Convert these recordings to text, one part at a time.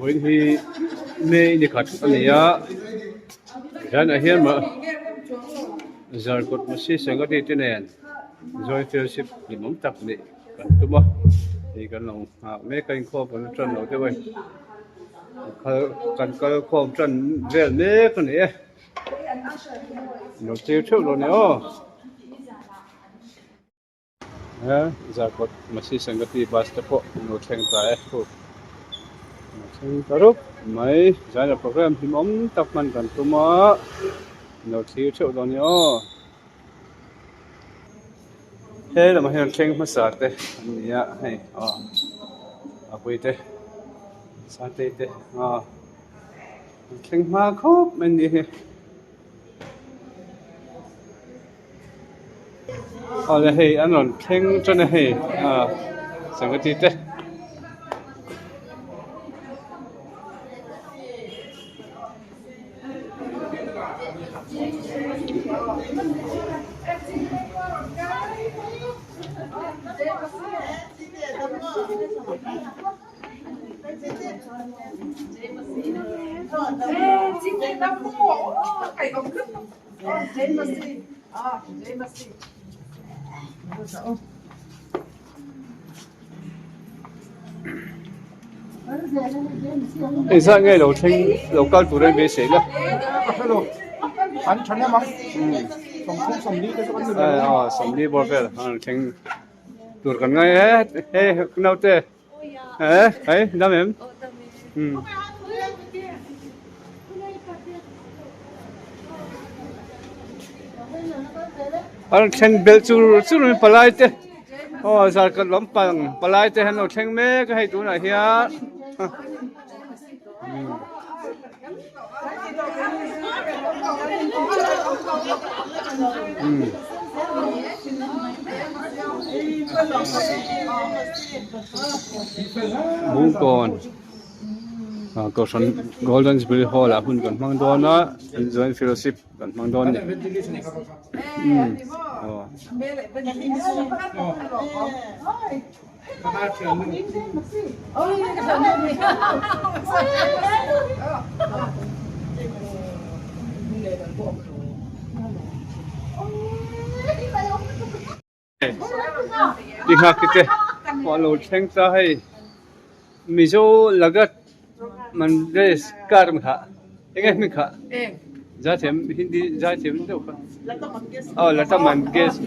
Vawiin hi May ni khat a ni a tihian ah hian mah Zarkawt Masi Sangati te nen Joint Fellowship hlimawm tak nih kan tum a hei kan lo nghak mek a inkhawm kan la tan lo deuh a ni kan kal khawm tan vel mek a ni e lo tir theuh lo ni aw. He Zarkawt Masi Sangati bus te pawh an lo thleng ta e khu an lo thleng ta rup mai zaina program hlimawm tak hman kan tum a an lo thlir theuh dawn a ni aw he lamah hian thleng hmasa te an ni a hei aw a pui te Santei te aw an thleng hma khawp mai a ni hi. Awle hei an rawn thleng tan a hei ah sangha te. Engzah nge lo thleng lo kal tur em beisei la. Sawmli bawr vel an rawn thleng tur kan ngai e hei naute. Eh, hei, dam em? Hmm. An thleng bel chur chur mai palai te. Aw zar kat lam pang palai te han lo thleng mek a hei tunah hian. Hmm. Bungkawn ah kohhran Golden Jubilee Hall ah hun kan hmang dawn a Joint Fellowship kan hmang dawn a ni umm aw. Ti nghak te pawh a lo thleng ta hei Mizo lagat mandesh kar kha eng nge hming kha zaithiam hindi zaithiam deuh kha aw Lata Mangesh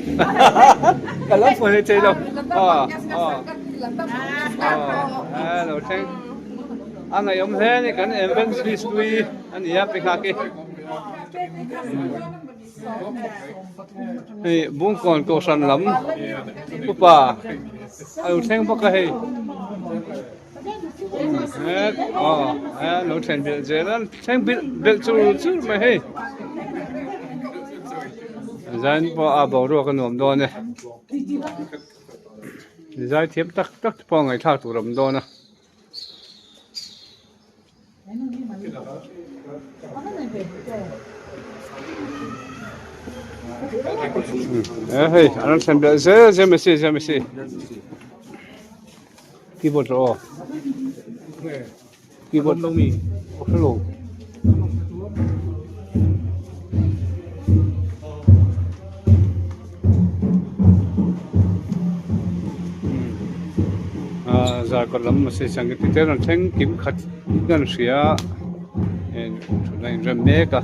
ka lo phone leh thei lo aw aw aw a lo thleng a ngaihawm hle a ni kan evangelist hlui a ni a pi nghak hi. Hei Bungkawn Kohhran lam upa a lo thleng bawk a hei aw a lo thlen belh zel a thleng bilh belh chur chur mai hei zain pawh a boruak a nuam dawn e zai thiam tak tak te pawh ngaihthlak tur a awm dawn a. Hei an rawn thlen belh zel zel mai si zel mai si keyboard rawh aw keyboard hello Zarkawt lam mahse sangeti te rawn thleng kim khat in an hria a heng thutna in rem mek a.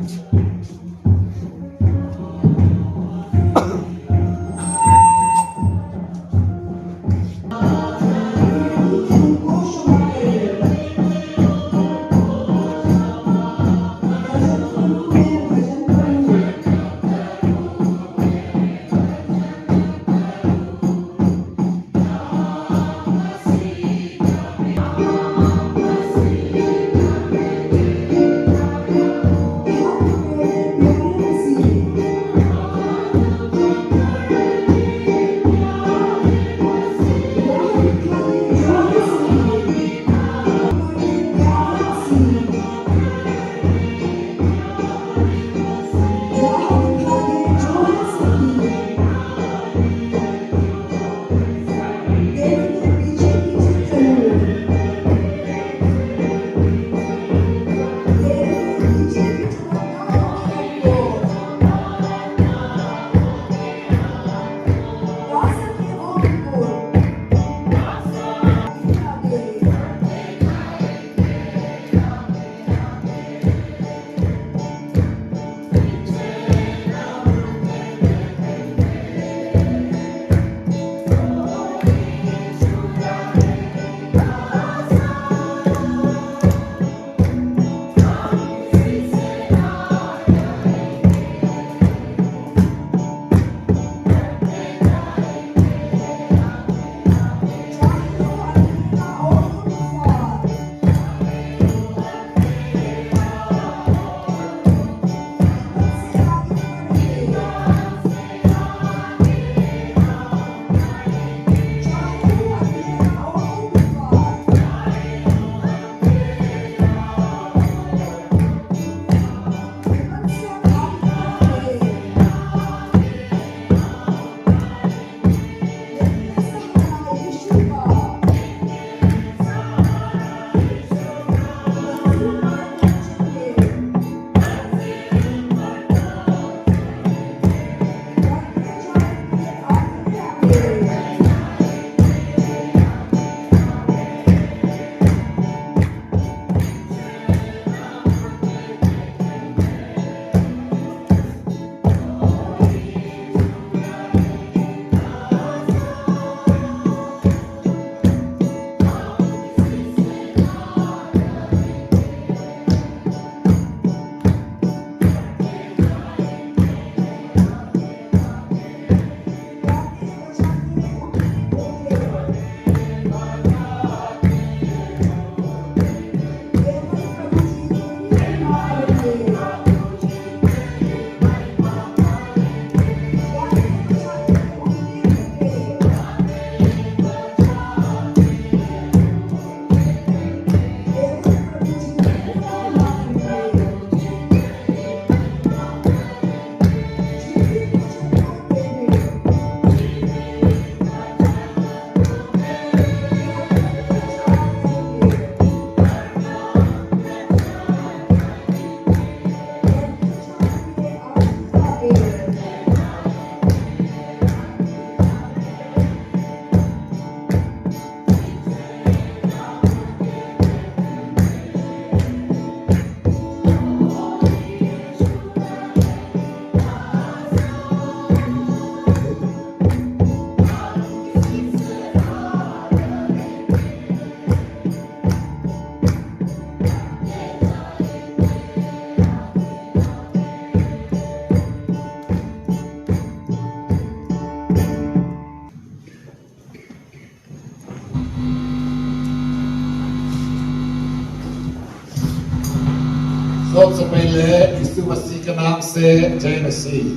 Sawm chawhmeh le Isu Masih ka nang se Jai Masih.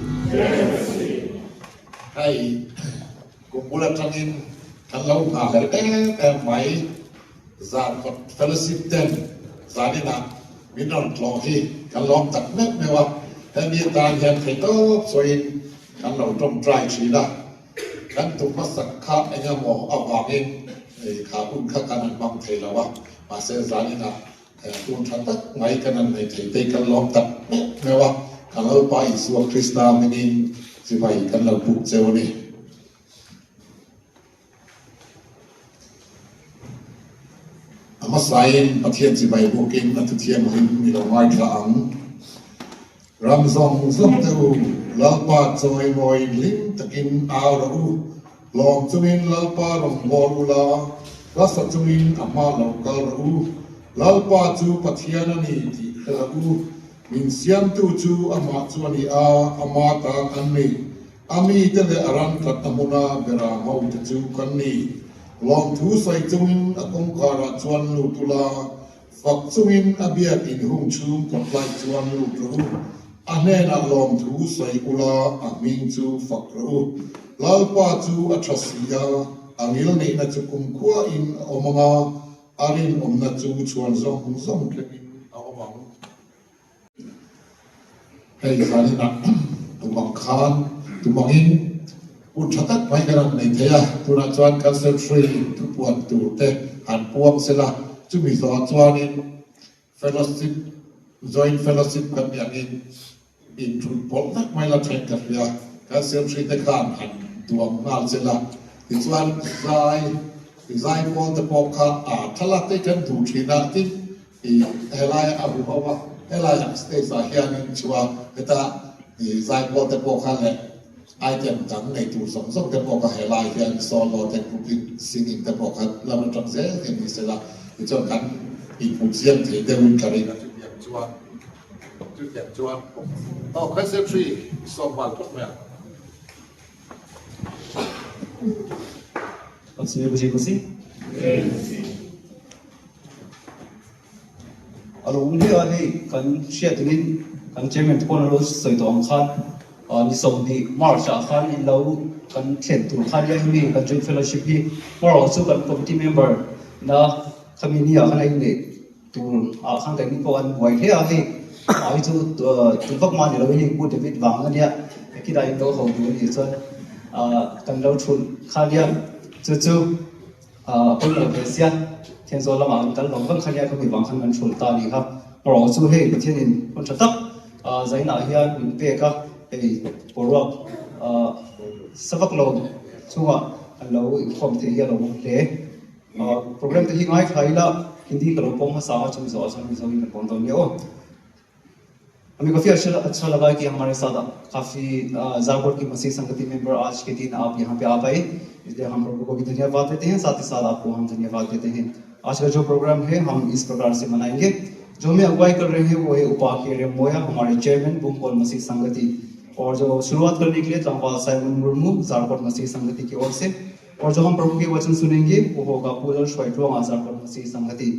Hei kum bul atangin kan lo nghahhlelh em em mai zan kawt fellowship ten zanin ah min rawn tlawh hi kan lawm tak meuh meuh a, hemi atan hian theihtawp sawiin kan lo tawngtai thin a. Kan tum hmasak kha engemaw avangin kha hun kha kan han hmang thei lo a, mahse zaninah tun tha tak mai kan han nei thei te hi kan lawm tak meuh meuh a, kan Lalpa Isua Krista hmingin chibai kan lo buk cheu a ni. A hmasain Pathian chibai bukin a thuthianghlim i lo ngaithla ang. Ram zawng zawng te u, Lalpa chawimawiin hlim takin au rawh u. Lawm chungin Lalpa rawngbâwl ula, hla-sa chungin a hma lo kal rawh u. Lalpa chu Pathian a ni tih hre rawh u. Min siamtu chu amah chu a ni a, ama ta kan ni. A mite leh a ram tlatna hmuna bera hote chu kan ni. Lawmthu sawi chungin a kawngkharah chuan lut ula, fak chungin a biak inhung chhung kawtlai chuan lut rawh u. A hnenah lawmthu sawi ula, a hming chu fak rawh u. Lalpa chu a tha si a, a ngilneihna chu kumkhuain a awm ang a, a rinawmna chu chhuan zawng zawng thlengin a awm ang. Hei zaninah tumang khan tumangin hun tha tak mai kan han nei thei a, tunah chuan Cancer Free thupuan tur te han puang sela, chumi zawhah chuanin Fellowship, Joint Fellowship kan nih angin inthut pawlh vek mai la then ka hria, Cancer Free te khan han duang nghal sela, tichuan zai zai pawl te pawh kha a thlalak te kan duh thin a, tin I helai a hu ho a, helai ah stage ah hianin chua heta i zaipawl te pawh kha leh item dang nei tur zawng zawng te pawh kha helai hian solo te group in singing te pawh kha lam atang zel hian ni sela tichuan kan inhmu chiang thei deuhin ka ring a chutiang chuan chutiang chuan aw concentrate i sawm nghal phawt mai ang. A lo awm hle a, hei kan hriat angin kan chairman te pawh an lo sawi tawh ang khan ni 20 March ah khan in lo kan thlen tur khan hian hemi kan joint fellowship hi hmarawh chu kan committee member na khami ni ah khan a inneih tur ah khan keini pawh an buai hle a, hei ah hi chu tun vak mah ni lo in hei Pu David vang ania khilai in lo ho duh anih chuan kan lo thulh kha nia chu chu. A pawimawh ve sia, Thenzawl lamah kan kal vang vang kha nia, khami vang khan kan hrul ta a ni kha. Erawh chu hei Pathianin hun tha tak zainah hian min pek a, hei boruak sa vak lo chungah kan lo inkhawm theih hi a lo awm hle. Program te hi ngaithla ila Hindi ka lo pawm hmasa a, chumi zawhah chuan Mizo in kan pawm dawn nia aw. हमें काफ़ी अच्छा अच्छा लगा कि हमारे साथ काफ़ी जारकोट की मसीह संगति मेंबर आज के दिन आप यहाँ पे आ पाए, इसलिए हम प्रभु को भी धन्यवाद देते हैं, साथ ही साथ आपको हम धन्यवाद देते हैं। आज का जो प्रोग्राम है हम इस प्रकार से मनाएंगे। जो हमें अगुवाई कर रहे हैं वो है उपाख्य मोया, हमारे चेयरमैन बुमकोल मसीह संगति, और जो शुरुआत करने के लिए तंगवाल साइमन मुर्मू जारकोट मसीह संगति की ओर से, और जो हम प्रभु के वचन सुनेंगे वो होगा पुलर श्वाइटुआंग जारकोट मसीह संगति।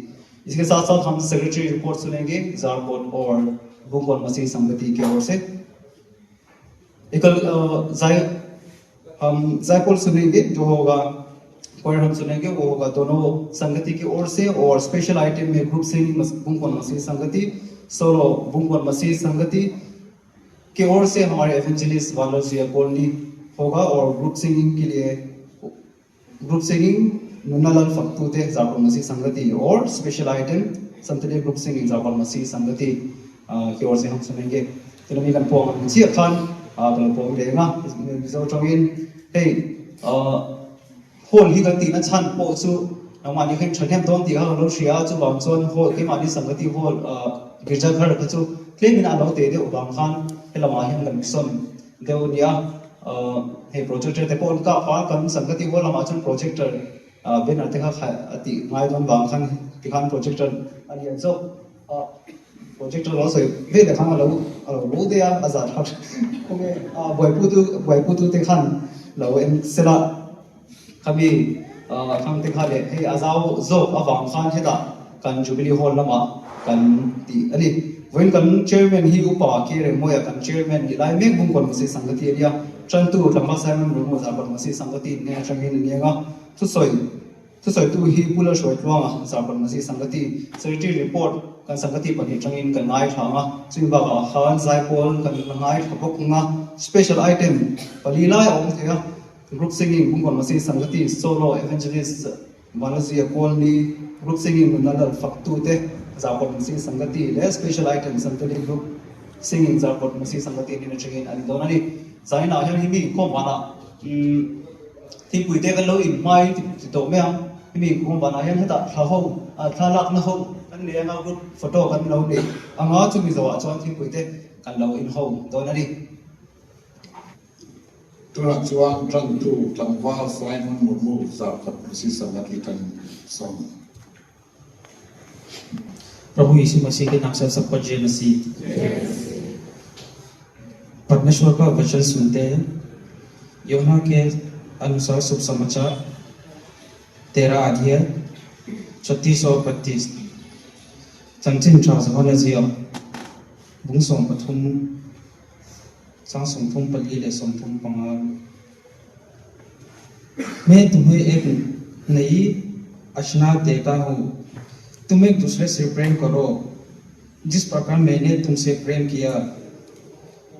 इसके साथ साथ हम सेक्रेटरी रिपोर्ट सुनेंगे जारकोट और बुमकोल मसीह संगति की ओर से। एकल हम जायपोल सुनेंगे जो होगा कोयर हम सुनेंगे वो होगा दोनों संगति की ओर से, और स्पेशल आइटम में ग्रुप सिंगिंग बुमकोल मसीह संगति, सोलो बुमकोल मसीह संगति की ओर से हमारे एवेंजलिस्ट वालोजिया कोलनी होगा, और ग्रुप सिंगिंग के लिए ग्रुप सिंगिंग नुनालाल फक्तूते जारकोट मसीह संगति, और स्पेशल आइटम संतले ग्रुप सिंगिंग जारकोट मसीह संगति की ओर से हम सुनेंगे। तो नमी kan pawng ang chiah khan ka lo pawng ve nga Mizo tawngin hei hall hi kan tihna chhan pawh chu nangmahni kha in thahnem dawn tih kha ka lo hria a, chuvang chuan hall keimahni sangati hall girja ghar kha chu tlemin a lo teh deuh vang khan helamah hian kan sawn deuh a nia. Hei projector te pawh an kap a, kan sangati hall lamah chuan projector banner te kha a tih ngai dawn vang khan tikhan projector a lian zawk a. Projector lo sawi ve leh khan a lo a lo bo daih a, a zah thlak khawnge a buaiputu buaiputu te khan lo en sela khami khang te kha leh hei a zau zawk avang khan hetah kan Jubilee Hall lamah kan tih a ni. Vawiin kan Chairman hi Upa K Remmawia kan Chairman ni lai mek Bungkawn Masi Sangati a nia. Tantu Tlangval Simon Murmu Zarkawt Masi Sangati in nge atangin a niang a. Thusawi Thusawitu hi Pu Lalhruaitluanga Zarkawt Masi Sangati Secretary Report kan Sangati pahnih atangin kan ngaithla ang a. Chumi bakah khan Zaipawl kan la ngaithla bawk ang a. Special item pali lai a awm thei a. Group Singing Bungkawn Masi Sangati Solo Evangelist Vanlazia Kawlni Group Singing nunna lal faktute Zarkawt Masi Sangati leh Special Item Santali Group Singing Zarkawt Masi Sangati nen atangin a ni dawn a ni. Zainah hian hemi inkhawm vanah thingpui te kan lo inhmai ti tawh mai ang. Hemi inkhawm vanah hian hetah thla ho thla lakna ho kan nei anga group photo kan lo nei anga chumi zawhah chuan thingpui te kan lo inho dawn a ni. Tunah chuan tantu tlangval Simon Murmu zarkhat Masi Sangati tan sawm. प्रभु यीशु मसीह के नाम से सबको जय मसीह। परमेश्वर का वचन सुनते हैं यूहन्ना के अनुसार शुभ समाचार 13 अध्याय 36 और 32 Chanchin Tha Johana ziak bung 13 Chang 34 leh 35 मैं तुम्हें एक नई आज्ञा देता हूँ, तुम एक दूसरे से प्रेम करो। जिस प्रकार मैंने तुमसे प्रेम किया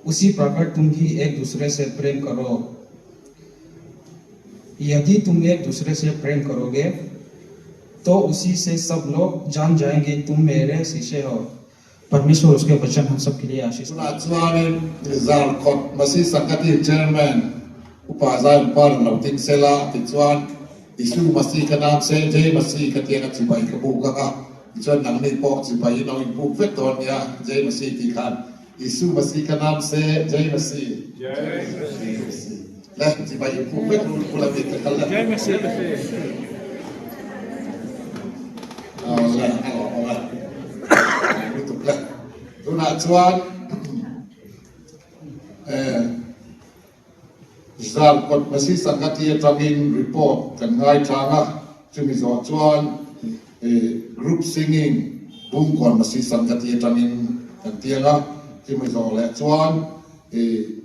उसी प्रकार तुम भी एक दूसरे से प्रेम करो। यदि तुम एक दूसरे से प्रेम करोगे तो उसी से सब लोग जान जाएंगे तुम मेरे शिष्य हो। परमेश्वर उसके वचन हम सब के लिए आशीष। Tunah chuanin Zarkawt Masi Sangati Chairman Upa Zion Par lo ding sela tichuan Isu Masi ka nam se Jay Masi ka tiang a chibai ka buk ang a, tichuan nangni pawh chibai in lo inbuk vek dawn nia Jay Masi tih khan Isu Masi ka nam se Jay Masi le chibai inbuk vek rul bula mi ka kal le. Awle a lawm awm e. Lutuk le. Tunah chuan eh Zarkawt Masi Sangati atangin report kan ngaithlang a, chumi zawh chuan eh group singing Bungkawn Masi Sangati atangin kan tiang a, chumi zawh leh chuan eh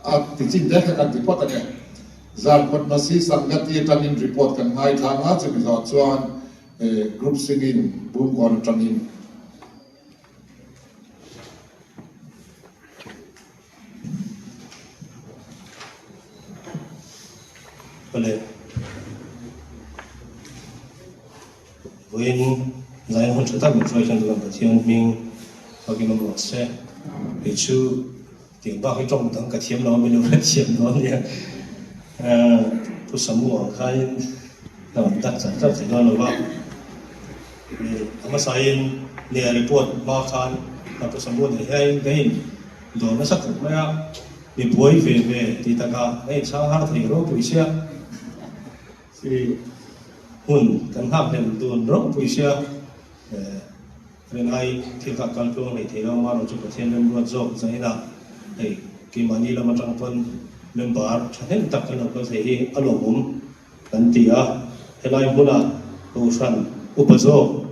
A tichin te kha kan ti phawt ange. Zarkawt Masi Sangati atangin report kan ngaithlang a, chumi zawh chuan group singing Bungkawn atangin. Awle. Vawiin zai hun tha tak min hruai hian Duham Pathian hming fakin awm rawh se. Kei chu tiang bak hi tawng dang ka thiam lo a, min lo hrethiam dawn nia. Pu Samu ang khain ka rawn dak char char thei dawn lo va. A hmasain nia report hma khan Pu Samu nen hian ka in dawr nasa khawp mai a, mi buai ve ve ti takah ka inchhang har thei ropui sia. Khi hun kan nghak hlel dun ropui sia, rinai thil kha kal tluang hlei thei lo amaherawh chu Pathian remruat zawk zainah hei keimahni lam atang pawn member thahnem tak kan lo kal thei hi a lawmawm kan ti a. Helai hmuna Kohhran upa zawk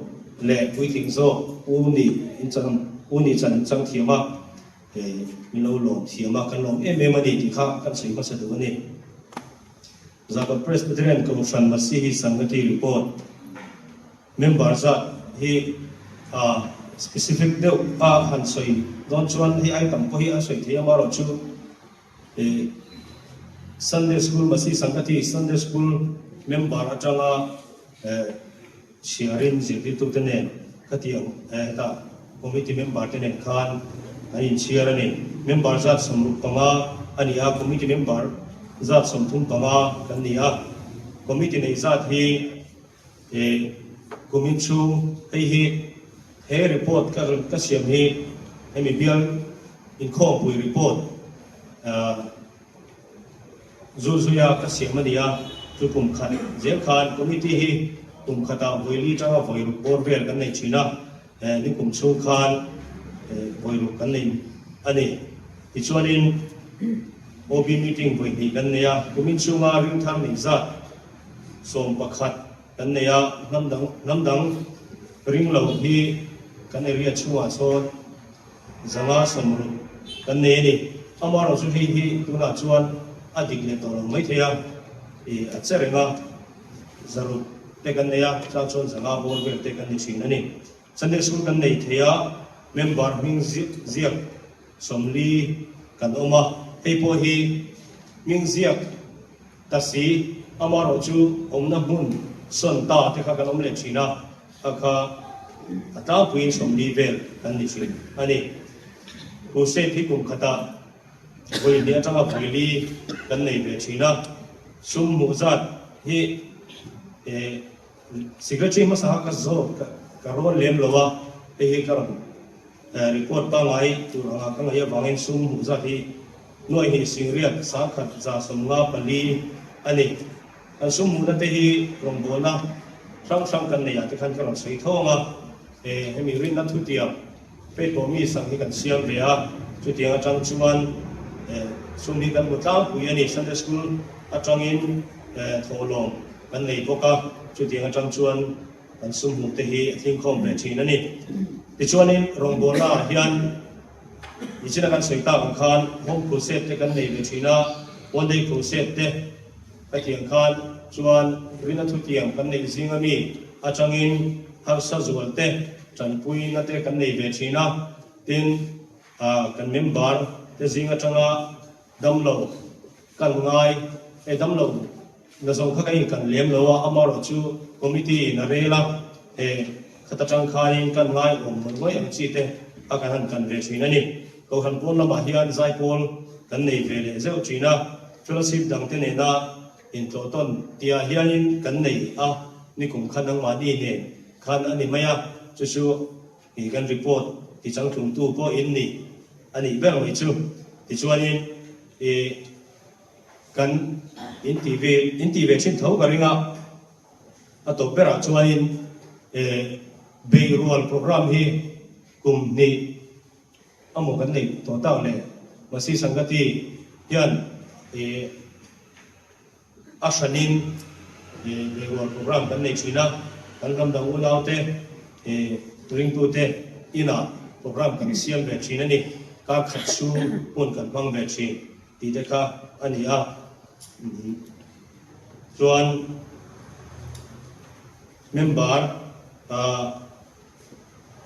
leh puitling zawk u nih inchang u nih chan inchang thiam a, hei min lo lawm thiam a, kan lawm em em a ni tih kha kan sawi hmasa duh a ni. Zarkawt Presbyterian Kohhran Masihi Sangati Report Member zat hi a specific deuh a han sawi dawn chuan hei ai tam pawh hi a sawi thei amaherawh chu Sunday School Masihi Sangati Sunday School member atanga chhiarin zirtirtute nen khatiang hetah committee member te nen khan an inchhiar a ni. Member zat 65 a ni a, committee member zat 35 kan ni a. Committee nei zat hi kumin chhung hei hi he report ka ka siam hi hemi bial inkhawmpui report Zulzuia ka siam a ni a, chu kum khat zel khan committee hi kum khatah vawi li tanga vawi ruk bawr vel kan nei thin a, ni kum chhung khan vawi ruk kan nei a ni. Tichuanin OB meeting vawi hnih kan nei a, kumin chhunga ringthar nei zat 11 kan nei a, hnam dang hnam dang ring lo hi. Kan area chhungah sawn 500 sawmruk kan nei a ni. Amaherawhchu hei hi tunah chuan a dik leh tawh lo maithei a, ih a che reng a, 600 te kan nei a, chang chuan 500 bawr vel te kan ni thin a ni. Sunday School kan nei thei a, member hming ziak 40 kan awm a, hei pawh hi hming ziak ta si, amaherawhchu awmna hmun sawn ta te kha kan awm leh thin a. Kha kha a tlangpuiin 40 vel kan ni thin a ni. Crusade hi kum khatah vawi hnih atanga vawi li kan nei ve thin a, sum hmuh zat hi Secretary hmasa kha ka zawt ka rawn lem lo a, hei hi ka rawn report pangngai tur anga ka ngaih avangin sum hmuh zat hi nuaih hnih singriat 1154 a ni. Kan sum hmuhna te hi rawngbawlna hrang hrang kan neih ah te khan ka rawn sawi thawng a, hemi rinna thutiang pei pawh mi sang hi kan siam ve a, chutiang atang chuan sum hi kan hmu tlangpui a ni, Sunday School atangin thawhlawm kan nei bawk a, chutiang atang chuan kan sum hmuh te hi a tlingkhawm ve thin a ni. Tichuanin rawngbawlna ah hian nichina kan sawi tak ang khan Home Crusade te kan nei ve thin a, One Day Crusade te, Hetiang khan chuan rina thutiang kan neih zinga mi atangin harsa zual te tanpuina te kan nei ve thin a, tin kan member te zing atanga damlo kan ngai hei damlo na zawng kha kan inkan lem lo a, amaherawh chu committee in a rel a, he khat atang khanin kan ngai awm ngawih ngawih ang chi te kha kan han kan ve thin a ni. Kohhran pawn lamah hian zaipawl kan nei ve leh zeuh thin a. Fellowship dangte nena intlawhtawn tihah hianin kan nei a, nikum kha nangmahni nen khan a ni mai a, chu chu ih kan report ti changtlungtu pawh in ni a nih ber mai chu. Tichuanin ih kan inti ve inti ve thin tho ka ring a, a tawp berah chuanin ih beihrual programme hi kum hnih A maw kan neih tawh tak le? Masi Sangati hian ih a hranin ih beirual program kan nei thin a, kan ram dang unaute ih ringtute inah program kan siam ve thin a ni. Kar khat chhung hun kan hmang ve thin tih te kha a ni a. Chuan member ah.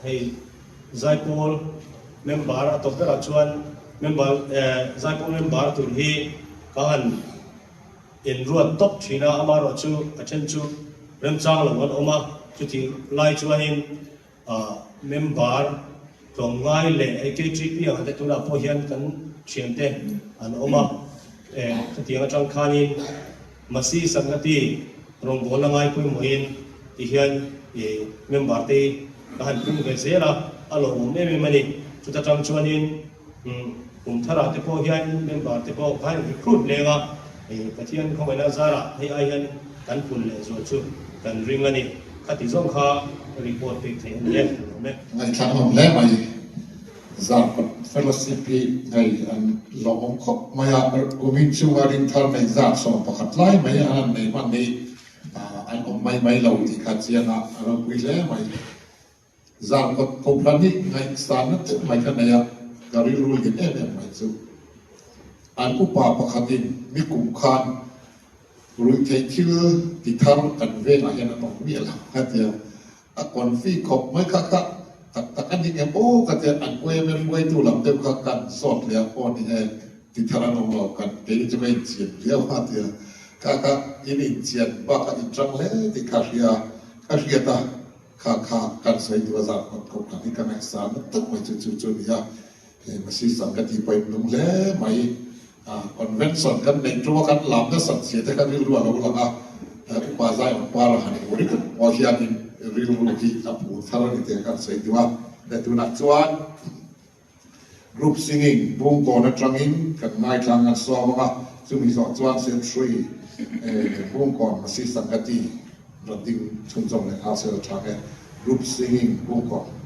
Hei Zaipawl member a tawp berah chuan member Zaipawl member tur hi ka han inruat tawp thin a, amaherawh chu a then chu remchang lo an awm a, chutih lai chuanin member tlawmngai leh hei KTP ang te tunah pawh hian kan thiante an awm a, khatiang atang khanin Masi Sangati rawngbawlna ngai pawimawhin tihian i member te ka han pung ve zel a, a lawmawm em em a ni. Chuta tang chuanin kum tharah te pawh hian member te pawh ka han recruit leng a, Pathian khawngaihna zarah hei ai hian kan pun leh zual chu kan ring a ni. Khati zawng kha report pek theih a ni e, a lawm e. Ngaihthlak nawm hle mai. Zarkawt Fellowship hi hei an lawmawm khawp mai a, kumin chunga ringthar nei zat 11 lai mai an han nei hman hi an awm mai mai lo tih kha chiang a, a ropui hle mai. Zarkawt Kohhran hi ngaihsanna teuh mai kha nei a, ka rilru hlim em em mai chu. An upa pakhatin nikum khan ruihtheih thil ti thar kan vengah hian an awm miah lo a ti a, A confi khawp mai kha kha tak tak a ni em aw ka tia an yma hruaitu lam deuh kha kan zawt leh a aw ni e ti thar an awm lo kan keini chu ka inchian viau a tia kha kha in inchian bak a inchang hle tih kha hria ka hriat a kha kha kan sawi duh a zar khawp khawp kan hi ka ngaihsan na tak mai chu chu chu a ni a he masi sang ka tih pawh in lung hle mai. Convention kan neih ṭuma kan lam nasat zia te kha rilru a lo lang a, upa zai awm par a han hmu ringawt pawh hianin rilru hi a phur thar a ni tih kan sawi duh a. Leh tunah chuan group singing Bungkawn aṭangin kan ngaithlang an sawm ang a, chumi zawh chuan Century Bungkawn Masi Sangati rawn ding chhunzawm leh nghal sel ṭha nge group singing Bungkawn.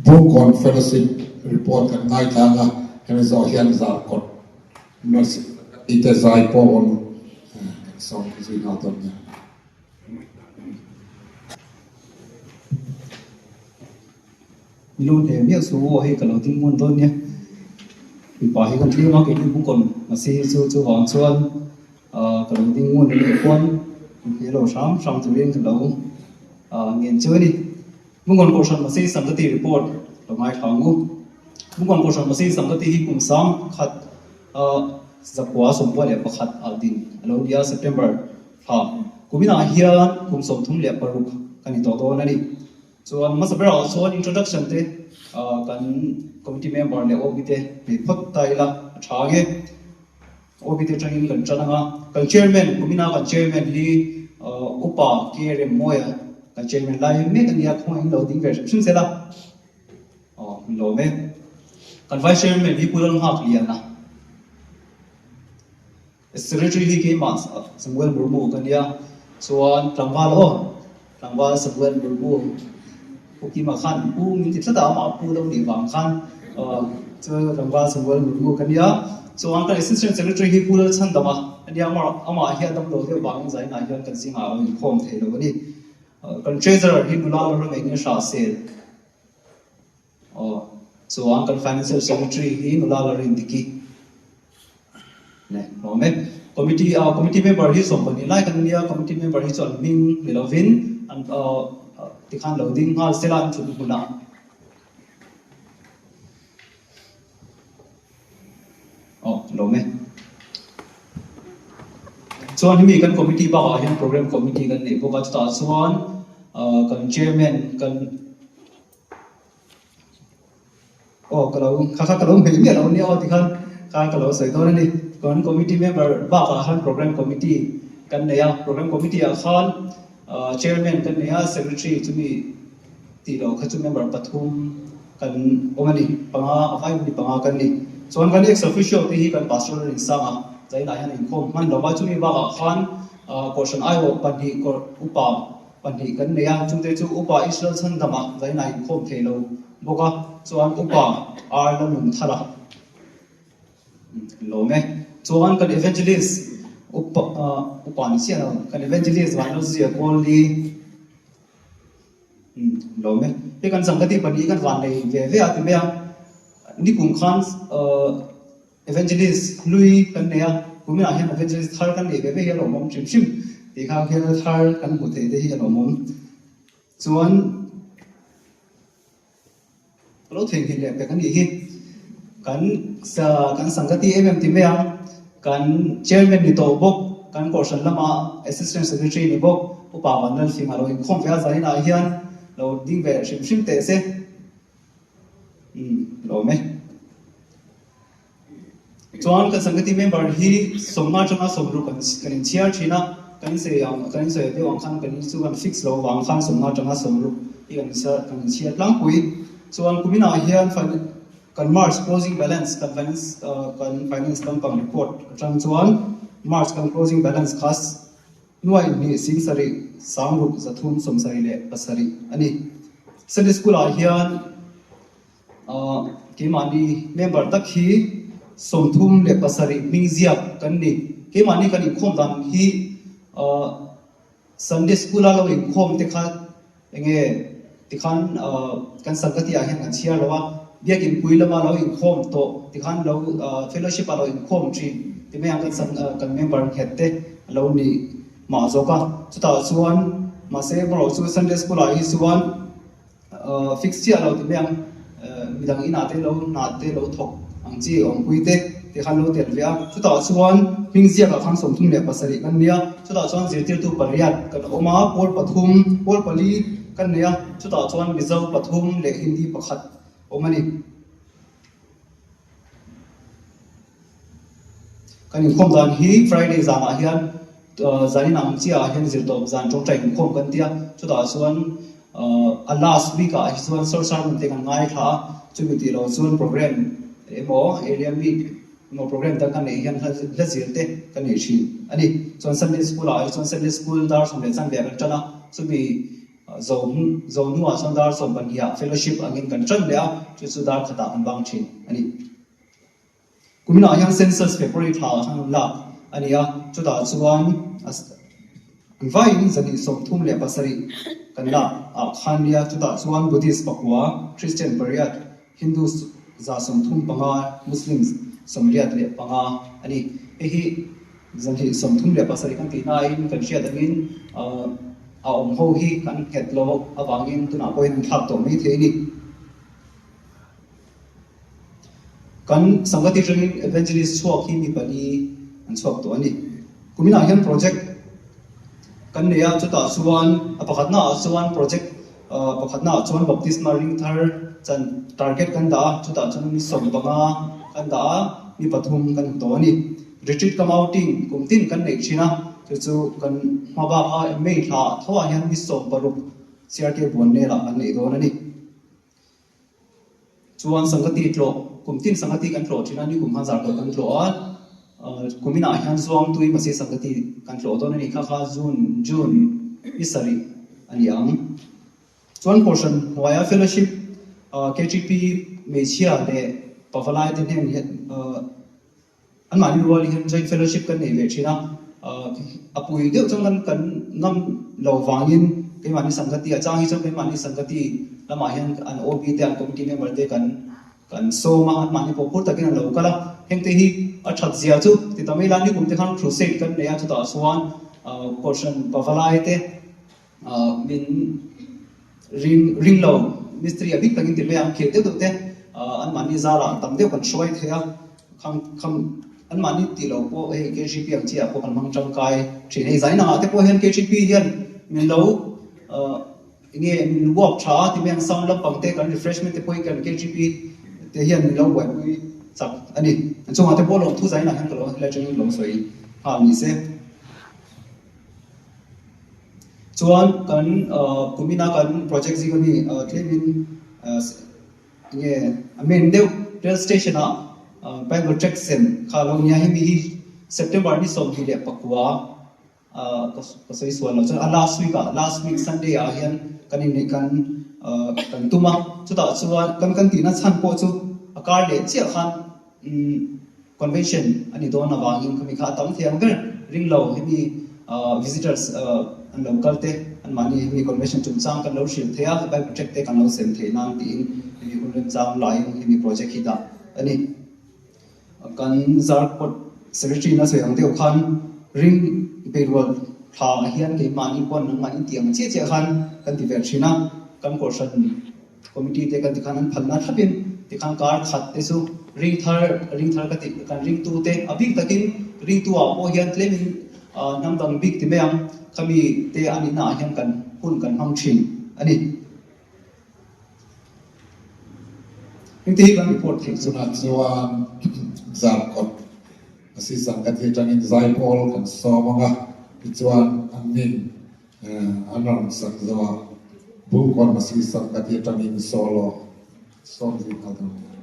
Bungkawn Fellowship report kan ngaithlang a, hemi zawh hian Zarkawt University te zai pawh rawn kan sawm zui nghal dawn nia. Milo hle miah chu aw hei ka lo ding ngun dawn nia. Mipa hi kan tlem a keini bungkawn mahse hi chu chuvang chuan ah ka lo ding ngun anih khuan he lo hram hram turin ka lo ah ngen chu a ni. Bungkawn Kohhran Mahse Sangati report lo ngaithla ang u. Bungkawn Kohhran Mahse Sangati hi kum sang khat ah zakua 91 ah din a lo ni a September thla kuminah hian kum 36 ka ni tawh dawn a ni. Chuan hmasa berah chuan introduction te kan committee member leh OB te nei phawt ta ila a tha ang e. OB te atangin kan tan ang a, kan chairman kumina kan chairman hi Upa K Remmawia kan chairman lai mek a nia khawngaih in lo ding ve hrim hrim sela. Aw min lawm e. Kan vice chairman hi Pu Lalnghakliana. Secretary hi keimah Samuel Murmu ka nia, chuan tlangval aw, tlangval Samuel Murmu Pu Kima khan pu min ti tlat a, amah pu lo nih vang khan chu tlangval Samuel Murmu ka nia, chuan kan Assistant Secretary hi Pu Lalchhandama a nia, amah hi a damlo deuh vangin zainah hian kan zingah a lo inkhawm thei lo a ni. Kan Treasurer hi nula lo reng engin hra sel Aw, chuan kan Financial Secretary hi nula la rin dik i ne hlawm e. Committee ah committee member hi 12 lai kan nia, committee member hi chu an hming ni lovin an tikhan lo ding nghal sela an thut hmunah. Aw, hlawm e. Chuan hemi kan committee bakah hian program committee kan neih bawk a, chutah chuan kan chairman kan Aw ka lo kha kha ka lo hmeh miah lo ania aw tikhan kha ka lo sawi dawn a ni. Kan committee member bakah khan program committee kan nei a, program committee ah khan chairman kan nei a, secretary chumi tih loh kha chu member pathum kan awm a ni, panga a vai ni panga kan ni. Chuan kan ex officio te hi kan pastor a rinsang a, zainah hian inkhawm hman lo va, chumi bakah khan kohhran aiawh pahnih upa Pahnih kan nei a, chungte chu Upa Israel chhandama zaina inkhawm thei lo bawk a, chuan Upa Ar la nung thar a lawm e. Chuan kan Evangelist Upa Upa ni chiah lo, kan Evangelist Vanlalzia Kawlli lawm e. Hei kan Sangkati pahnih kan van nei ve ve a ti mai a, nikum khan Evangelist hlui kan nei a, kuminah hian Evangelist thar kan neih ve ve hi a lawmawm hrim hrim tih kha hel thar kan hmuh theih te hi a lawmawm. Chuan ka lo theihnghilh leh pek a nih hi. Kan kan Sangati em em ti mai ang, kan Chairman ni tawh bawk, kan Kohhran lama Assistant Secretary ni bawk Upa Vanlalfing a lo inkhawm ve a, zaninah hian lo ding ve hrim hrim teh se. Umm lawm e. Chuan kan Sangati member hi sawmnga atanga sawmruk kan kan inchhiar thin a. kan insawi ang kan insawi deuh ang khan kan in chu kan fix lo vang khan sawmna atanga sawmruk hi kan kan inchhiar tlangpui. Chuan kuminah hian kan March closing balance kan finance kan finance lampang report atang chuan March kan closing balance kha nuai hnih singsarih sangruk zathum 77 a ni. Sunday School ah hian Keimahni member tak hi 37 hming ziak kan ni. Keimahni kan inkhawm dan hi Sunday School a lo inkhawm te kha enge tikhan kan Sangati ah hian kan chhiar lo a, Biakin pui lama lo inkhawm tawh tikhan lo fellowship ah lo inkhawm thin ti mai ang kan member nghet te a lo ni mah zawk a. Chutah chuan mahse erawh chu Sunday School ah hi chuan Fix chiah lo ti mai ang, midang inah te lo hna te lo thawk ang chi awmpui te ti khan lo tel ve a, chutah chuan hming ziakah khan 37 kan nia, chutah chuan zirtirtu pariat kan awm a, pawl pathum, pawl pali kan nei a, chutah chuan Mizo pathum leh Hindi pakhat awm a ni. Kan inkhawm dan hi Friday zanah hian zanin ang chiahah hian zirtawp zan tawngtai inkhawm kan ti a, chutah chuan a last week ah hi chuan short sermon te kan ngaithla a, chumi tih loh chuan program emaw area meet emaw program dang kan neih hian hla zir te kan nei thin a ni. Chuan Sunday school ah hi chuan Sunday school dar sawm leh chanve ah kan tan a, chumi Zo zo hnuah chuan dar sawmpahnih ah fellowship angin kan tan leh a, chu chu dar khatah kan bang thin a ni. Kuminah hian census February thla ah khan an lak a ni a, chutah chuan an vaiin zahnih 37 kan lak ah khan nia, chutah chuan Buddhist pakua, Christian pariat, Hindu 135, Muslim 85 a ni. Hei hi 237 kan tih hnain kan hriat angin a awm ho hi kan nghet lo avangin tunah pawhin an thlak tawh mai thei a ni. Kan Sangati atangin Evangelist chhuak hi mi pali an chhuak tawh a ni. Kuminah hian project kan nei a, chutah chuan a pakhatnaah chuan project pakhatnaah chuan baptisma ring thar chan target kan dah a, chutah chuan mi 15 kan dah a, mi pathum kan hmu tawh a ni. Retreat cum outing kum tin kan neih thin a, chu chu kan hma bak a May thla tho ah hian mi 16 CRK Buannel ah kan neih dawn a ni. Chuan Sangati tlawh, kum tin Sangati kan tlawh thin a, ni kum khan Zarkawt kan tlawh a, kum inah hian Zuangtui mahse Sangati kan tlawh dawn a ni kha kha June, June ni sarih a ni ang. Chuan Kohhran hnuaia Fellowship KTP hmeichhia leh pavalai te hnen hian Anmahni rual hian joint fellowship kan nei ve thin a, a pui deuh chuan kan kan ngam lo vangin keimahni Sangati a chang hi chuan keimahni Sangati lamah hian an OB te an committee member te kan kan sawm a, anmahni pawh phur takin an lo kal a, hengte hi a that zia chu ti ta mai la nikum te khan crusade kan nei a chutah chuan kohhran pavalai te min ring ring lo mistri a bik takin ti mai ang khel deuh deuh te anmahni zarah tam deuh kan hruai thei a kham kham anmahni tih loh pawh hei KGP ang chiah pawh kan hmang tangkai thin hei zain angah te pawh hian KGP hian min lo enge min work tha a ti mai ang sound lampang te kan refreshment te pawh hi kan KGP te hian min lo buaipui chak a ni chungah te pawh lawmthu zain ah hian ka lo helai atangin lo sawi nghal ni se. Chuan kan kumina kan project zing ami tlemin enge a main deuh rail station ah Bible tract sem kha a lo nia hemi hi September ni 29 ka sawi sual lo chuan a last week ah last week Sunday ah hian kan inneih kan kan tum a chutah chuan kan kan tihna chhan pawh chu a kar leh chiah khan Convention a ni dawn avangin khami kha a tam thei ang ber ring lo hemi visitors an lo kal te anmahni hemi convention chungchang kan lo hrilh thei a Bible tract te kan lo sem theih nan tiin hemi hun remchang laiin hemi project hi dah a ni. Kan Zarkawt Secretary in a sawi ang deuh khan ring beirual thla ah hian keimahni pawn nangmahni tih ang chiah chiah khan kan ti ve thin a, kan kohhran Committee te kan tikhan an phalna thlapin tikhan kar khat te chu ring thar ring thar ka tih kan ringtu te a bik takin ringtu ah pawh hian tlemin hnam dang bik ti mai ang khami te an inah hian kan hun kan hmang thin a ni. Heng te hi kan report theih chu. Chungah chuan Zarkawt Assistant ka tih atangin Zaipawl kan sawm ang a. Tichuan an nin an rawn sak zo a, Bungkawn Masi Sangati atangin solo sawm zui nghal dawn a ni.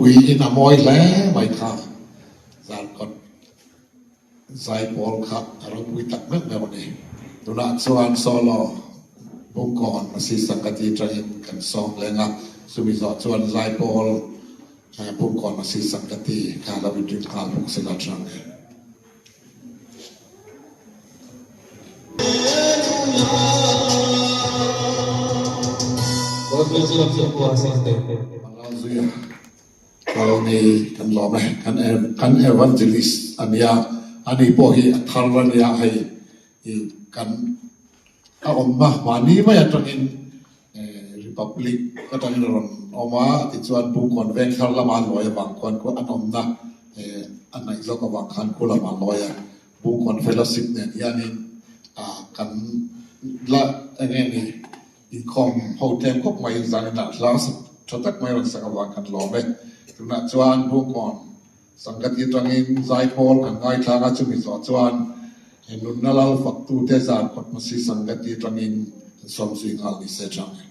Ropuiin a mawi hle mai kha Zarkawt Zaipawl kha a ropui tak meuh meuh a ni. Tunah chuan solo Bungkawn Masi Sangati atangin kan sawm leng a, chumi zawh chuan Zaipawl Bungkawn Masi Sangati kha lo inring nghal bawk se la tang e. God bless you सबको आशीष दे Zuia kal ni kan lawm e kan kan evangelist ania ani pawh hi a thar ania hei i kan a awmna mahni mai atangin Republic atangin a rawn awm a tichuan Bungkawn veng thar lama a lawi avang khuan khu an awmna a hnaih zawk avang khan khu lamah a lawi a Bungkawn fellowship nen hianin kan la eng nge ni Inkhawm ho tlem khawp mai zanin ah hla tha tak mai rawn sak avang kan lawm e. Tunah chuan Bungkawn Sangati atangin Zaipawl kan ngaithlang a, chumi zawh chuan Nunna Lal faktute Zarkawt Masi Sangati atangin kan sawm zui nghal ni se chang e.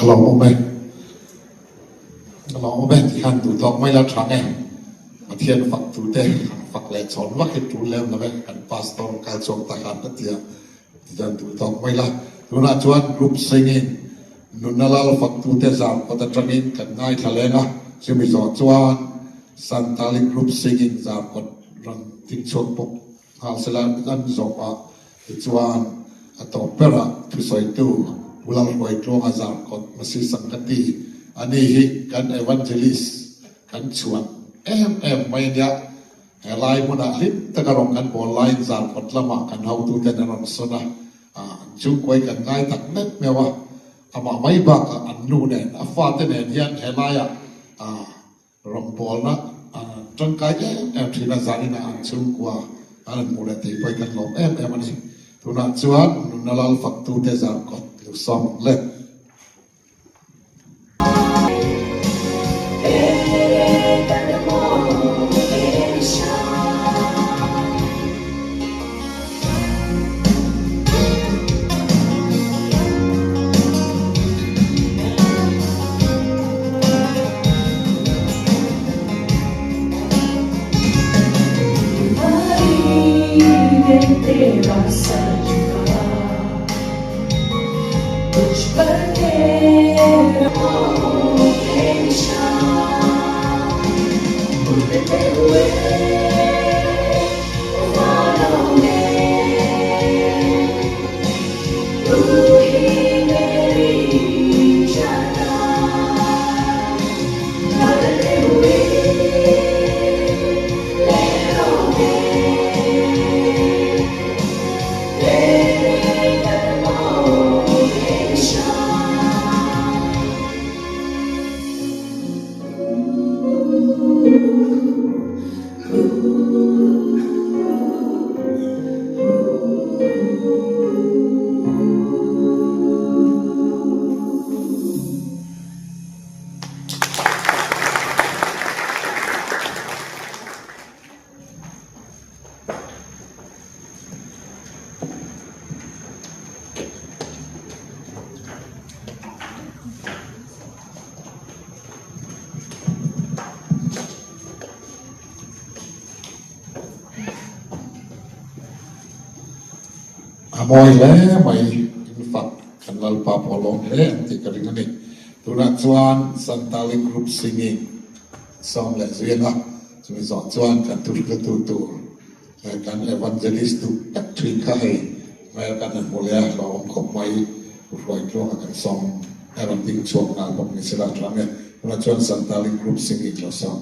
lawmawm e. A lawmawm e tih khan duhtawk mai la tha nge. Pathian fak tute han fak leh chhawn vak hi tul lem lo e, kan pastor kal chhuak ta khan ka ti a, tichuan duhtawk mai la. Tunah chuan group singing nunna lal fak tute zar kawt atangin kan ngaithla leng a, chumi zawh chuan Santali group singing zar kawt rawn ding chhuak bawk nghal sela an zawh a, tichuan a tawp berah thusawitu Pu Lalhruaitluanga zar kawt Masi Sangkati a ni hi kan evangelist Kan chhuan em em mai a nia. He lai hmunah hlim taka rawn kan bawl laiin Zarkawt lamah kan hotuten an rawn sawn a, an chhungkuai kan ngai tak meuh meuh a. Amah mai bakah an nu nen, a fate nen hian he laiah rawngbawlna tangkai em em thin a, zaninah an chhungkua an rawn hmuh leh tih pawhin kan lawm em em a ni. Tunah chuan nunna lal faktute Zarkawt lusawm ang le. A mawi hle mai, in fak kan Lalpa pawh a lawm hle ang tih ka ring a ni. Tunah chuan Santali Group Singing sawm leh zui anga chumi zawh chuan kan thuhriltu tur Kan evangelist duh tak thin kha hei hmel kan han hmu leh a, hlauhawm khawp mai u Hruaitluanga kan sawm a rawn ding chhuak nghal bawk ni sela tha nge tunah chuan Santali group singing lo sawm.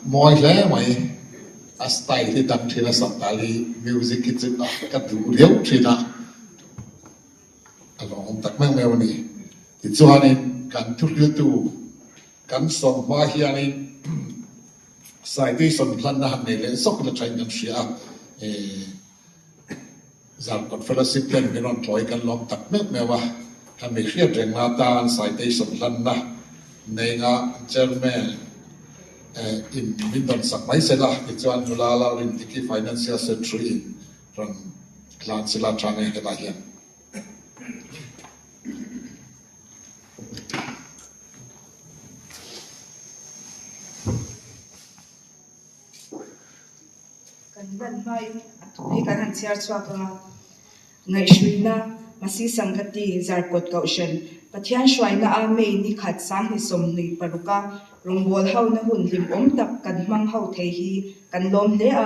Mawi hle mai a style hi dang thin a sak dan hi music hi chu ka duh riau thin a a lawmawm tak meuh meuh a ni. Tichuanin kan thuhriltu kan sawm hma hianin citation hlanna han nei leh zawk ila thain kan hria a Zarkawt Fellowship ten min rawn tlawi kan lawm tak meuh meuh a, kan mi hriat reng na atan citation hlanna neinga Chairman in min rawn sak mai sela tichuan nula Lalrindiki Financial Secretary in rawn hlan sela tha nge helai hian. Kan hman hmain a thu hi kan han chhiar chhuak ang a, Ngaihhruina, Masi Sangati, Zarkawt Kohhran, Pathian hruaina a May ni khat sanghnih 26 a rawngbâwl hona hun hlimawm tak kan hmang ho thei hi kan lawm hle a,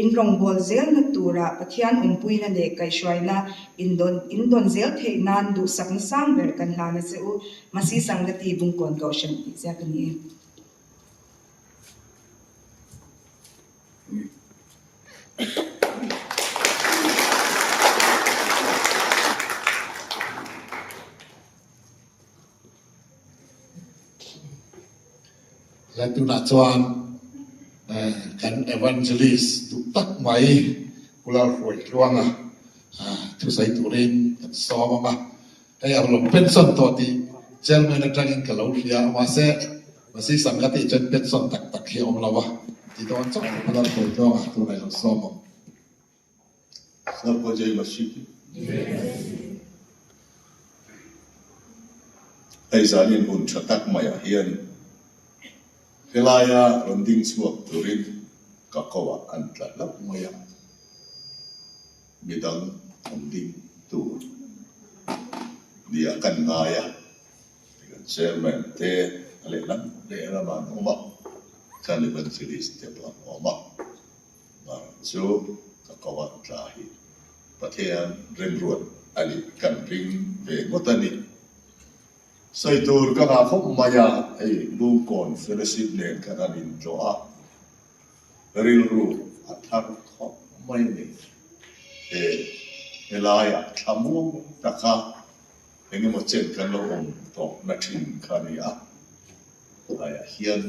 in rawngbâwl zelna tura Pathian awmpuina leh kaihhruaina indawn indawn zel theih nan duhsakna sang ber kan hlan a che u, Masi Sangati Bungkawn Kohhran tih ziak a ni e. Le tunah chuan kan evangelist duh tak mai Pu Lalhruaitluanga thusawi turin kan sawm ang a. Hei a lo pension tawh tih chairman atangin ka lo hria a, mahse Masi Sangha tih chuan pension tak tak hi a awm lo a, ti dawn chauh ka lo sawi tluang a, tunah i lo sawm ang. Sabko Jai Masih ki. Hei zanin hun tha tak maiah hian helaia rawn ding chhuak turin ka ko ah an tla hlauh mai a. Midang an ding tur nia kan ngai a, kan chairman te a lehlam lehlam ah an awm a, kan evangelist te pawh an awm a, mahni chu ka ko ah tla hi Pathian remruat a nih kan ring ve ngawt a ni. Sawi tur ka ngah khawp mai a, hei Bungkawn Fellowship nen khan an intlawh a. Rilru a thar khawp mai a ni. He helaiah thlamuang taka eng emaw chen kan lo awm tawh na thin kha a ni a. Helaiah hian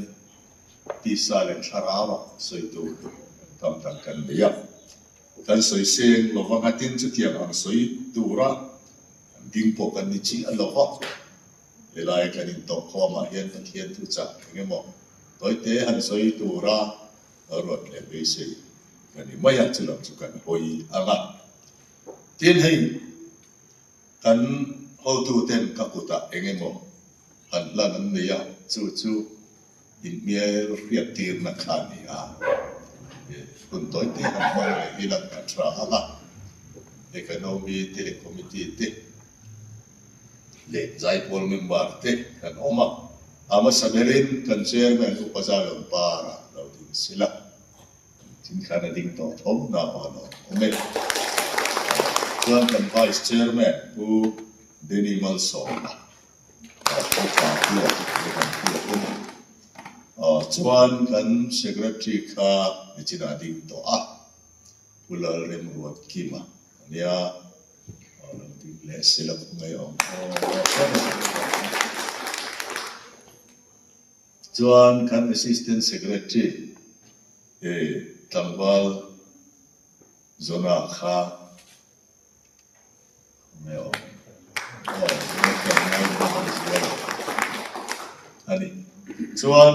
tisa leh thlarauah sawi tur tam tak kan nei a. Kan sawi seng lo vang a, tin chutiang ang sawi tura ding pawh kan ni chiah lo va. Helai kan intawhkhawmah hian Pathian thuchah eng emaw tawite han sawi tura ruat leh beisei ka ni mai a, chulam chu kan hawi ang a. Tin, hei kan hotuten ka kutah eng emaw han hlan an nei a, chu chu inhmel hriattirna kha a ni a. Hun tawite han hmang leh hi lan ka tha ang a, Economy te leh Committee te leh Zaipawl member te kan awm a, a hmasa berin kan Chairman Upa Zalawm Para lo ding sila, tin khan a ding tawh tho na pawh a lo awm e. Chuan kan Vice Chairman Pu Danny Malsawma Upa Puak leh kan Pu a awm a, chuan kan Secretary kha nichinah a ding tawh a, Pu Lalremruatkima a nia. Chuan kan Assistant Secretary tlangval Zona kha Chuan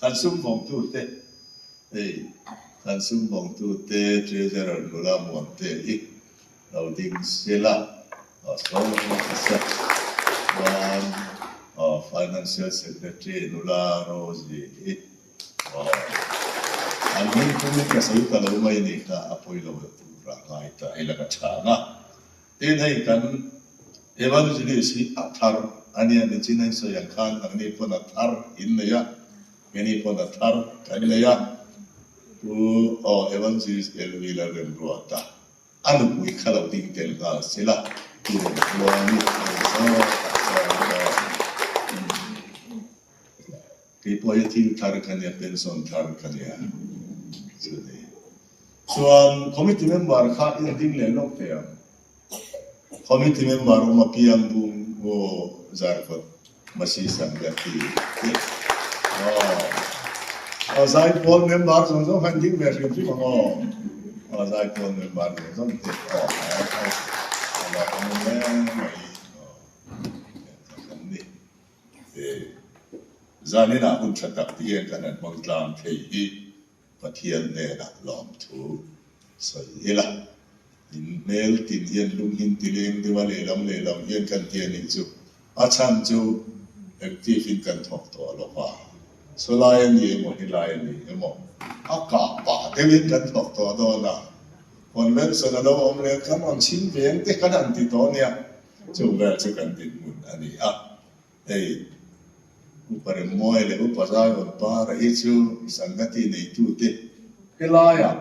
kan sum vawngtute hei kan sum vawngtute Treasurer nula Muante hi lo ding sela Chuan Financial Secretary nula Rosie hi an hming pum ka sawi ta lo mai ni kha a pawi lo tur a ngai ta hei la ka chhang a. Tin hei kan Evangelist hi a thar a nia nichin a insawi ang khan nangni pawn a thar in nei a, keini pawn a thar kan nei a. Pu aw Evangelist Elvi Lalremruata ta. A nupui kha lo ding tel nghal sela ti reng chuan i hei zawk ah chuan aw kei pawh hi thil thar ka nia pension thar ka nia chu ni. Chuan committee member kha in ding leh lawk thei ang. Committee member awm apiang bung aw Zarkawt Masi Sangati te aw Zaipawl member zawng zawng kha in ding ve hrim hrim ang aw. Aw Zaipawl member zawng zawng te aw a lo awm hle mai aw kan ni. Zaninah hun tha tak ti hian kan han hmang tlang thei hi Pathian hnenah lawmthu sawi ila, in hmel tin hian lung hin ti leng deuh a lehlam lehlam hian kan ti a nih chu. A chhan chu active in kan thawk tawh lo va, sawlai a ni emaw helai a ni emaw a kah pah deuhin kan thawk tawh dawn a, convention a lo awm leh kan rawn chhim veng te kan han ti tawh nia, chung vel chu kan dinhmun a ni a. Hei, Upa Remmawi leh Upa Zaihawn Para hi chu Sangati neitute helaiah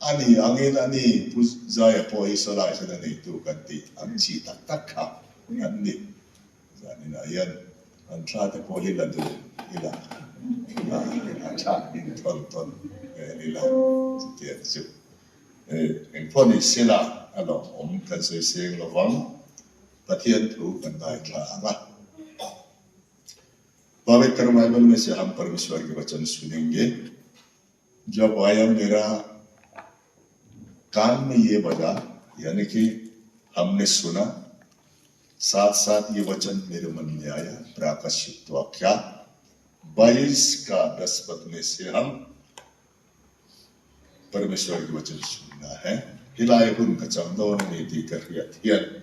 a ni angin a ni Pu Zaia pawh hi sawlai hian a neitu kan tih ang chi tak tak kha an ni. Zaninah hian an thla te pawh hi la duh ila a tha in thawn tawn vel ila chutiang chu engpawh ni sela a lawmawm kan sawi seng lovang. Pathian thu kan ngaithla ang a. पवित्र बाइबल में से हम परमेश्वर के वचन सुनेंगे। जब आया मेरा कान में ये बजा, यानी कि हमने सुना, साथ साथ ये वचन मेरे मन में आया। प्राकशित वाक्या 22 का 10 पद में से हम परमेश्वर के वचन सुनना है. Helai hun ka chang dawn a ni tih ka hriat hian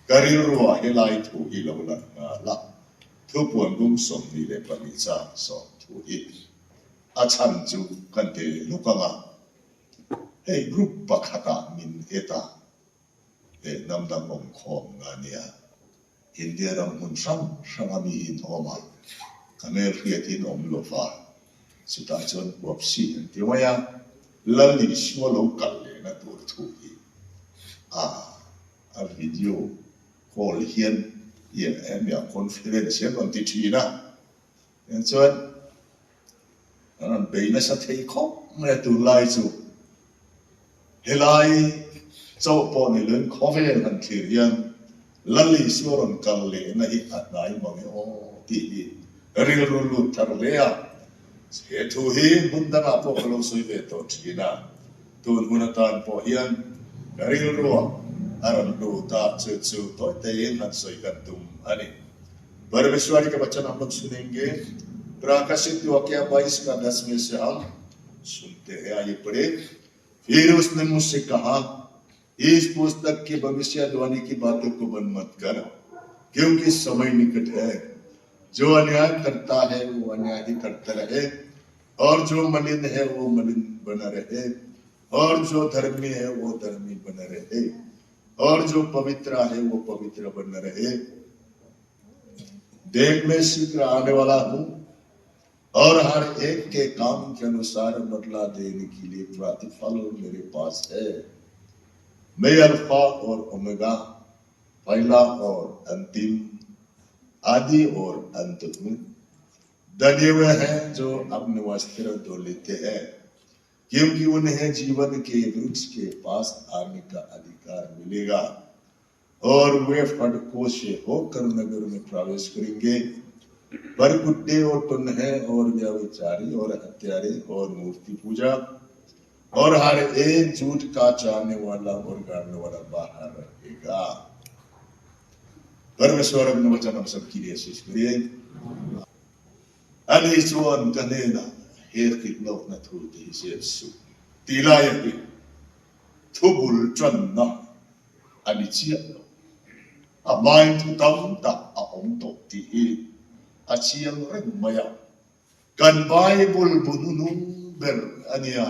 ka rilruah helai thu hi lo lang nghal a, thupuan bung 22 chang sawm thu hi a chhan chu kan ti lawk ang a, hei group pakhatah min et a, he hnam dang awmkhawm nga nia India ram hmun hrang hranga mi hi in awm a, ka hmel hriat in awm lo va, chutah chuan huapsi an ti mai a, Lal Isua lo kal lehna tur thu hi a a video call hian hemi a conference hian rawn ti thin a, tiang chuan an rawn bei nasa thei khawp mai a tunlai chu. Helai chauh pawh ni loin khawvel han thlir hian Lal Isua rawn kal lehna hi a hnai mang e aw tih hi rilru lut thar hle a. He thu hi hmun dangah pawh ka lo sawi ve tawh thin a, tun hun atan pawh hian ka rilruah a rawn lut a, chu chu tawi teiin han sawi kan tum a ni. Parameshwari ka bachan hum log sunenge, Prakashit Vakya 22 ka 10 mein se hum सुनते हैं आइए पढ़े फिर उसने मुझसे कहा इस पुस्तक की भविष्यवाणी की बातों को बंद मत कर क्योंकि समय निकट है जो अन्याय करता है वो अन्याय ही करता रहे और जो मलिन है वो मलिन बना रहे और जो धर्मी है वो धर्मी बना रहे और जो पवित्र है वो पवित्र बना रहे देख मैं शीघ्र आने वाला हूं और हर एक के काम के अनुसार बदला देने के लिए प्रतिफल मेरे पास है। मैं अल्फा और ओमेगा, पहला और अंतिम, आदि और अंत हूं। धन्य वे हैं जो अपने वस्त्र धो लेते हैं, क्योंकि उन्हें जीवन के वृक्ष के पास आने का अधिकार मिलेगा और वे फटकों से होकर नगर में प्रवेश करेंगे। पर कुत्ते और टुन्हे और व्यभिचारी और हत्यारे और मूर्ति पूजा और हर एक झूठ का चाहने वाला और गाड़ने वाला बाहर रहेगा। परमेश्वर अपने वचन हम सबके लिए आशीष करिए। Ani chuan ka hnenah he hrilhlawkna thu te hi zep suh tih laia hi thu bul tanna a ni chiah lo. A hmain thu tam tak a awm tawh tih hi a chiang reng mai a. Kan Bible bu hnuhnung ber a nia.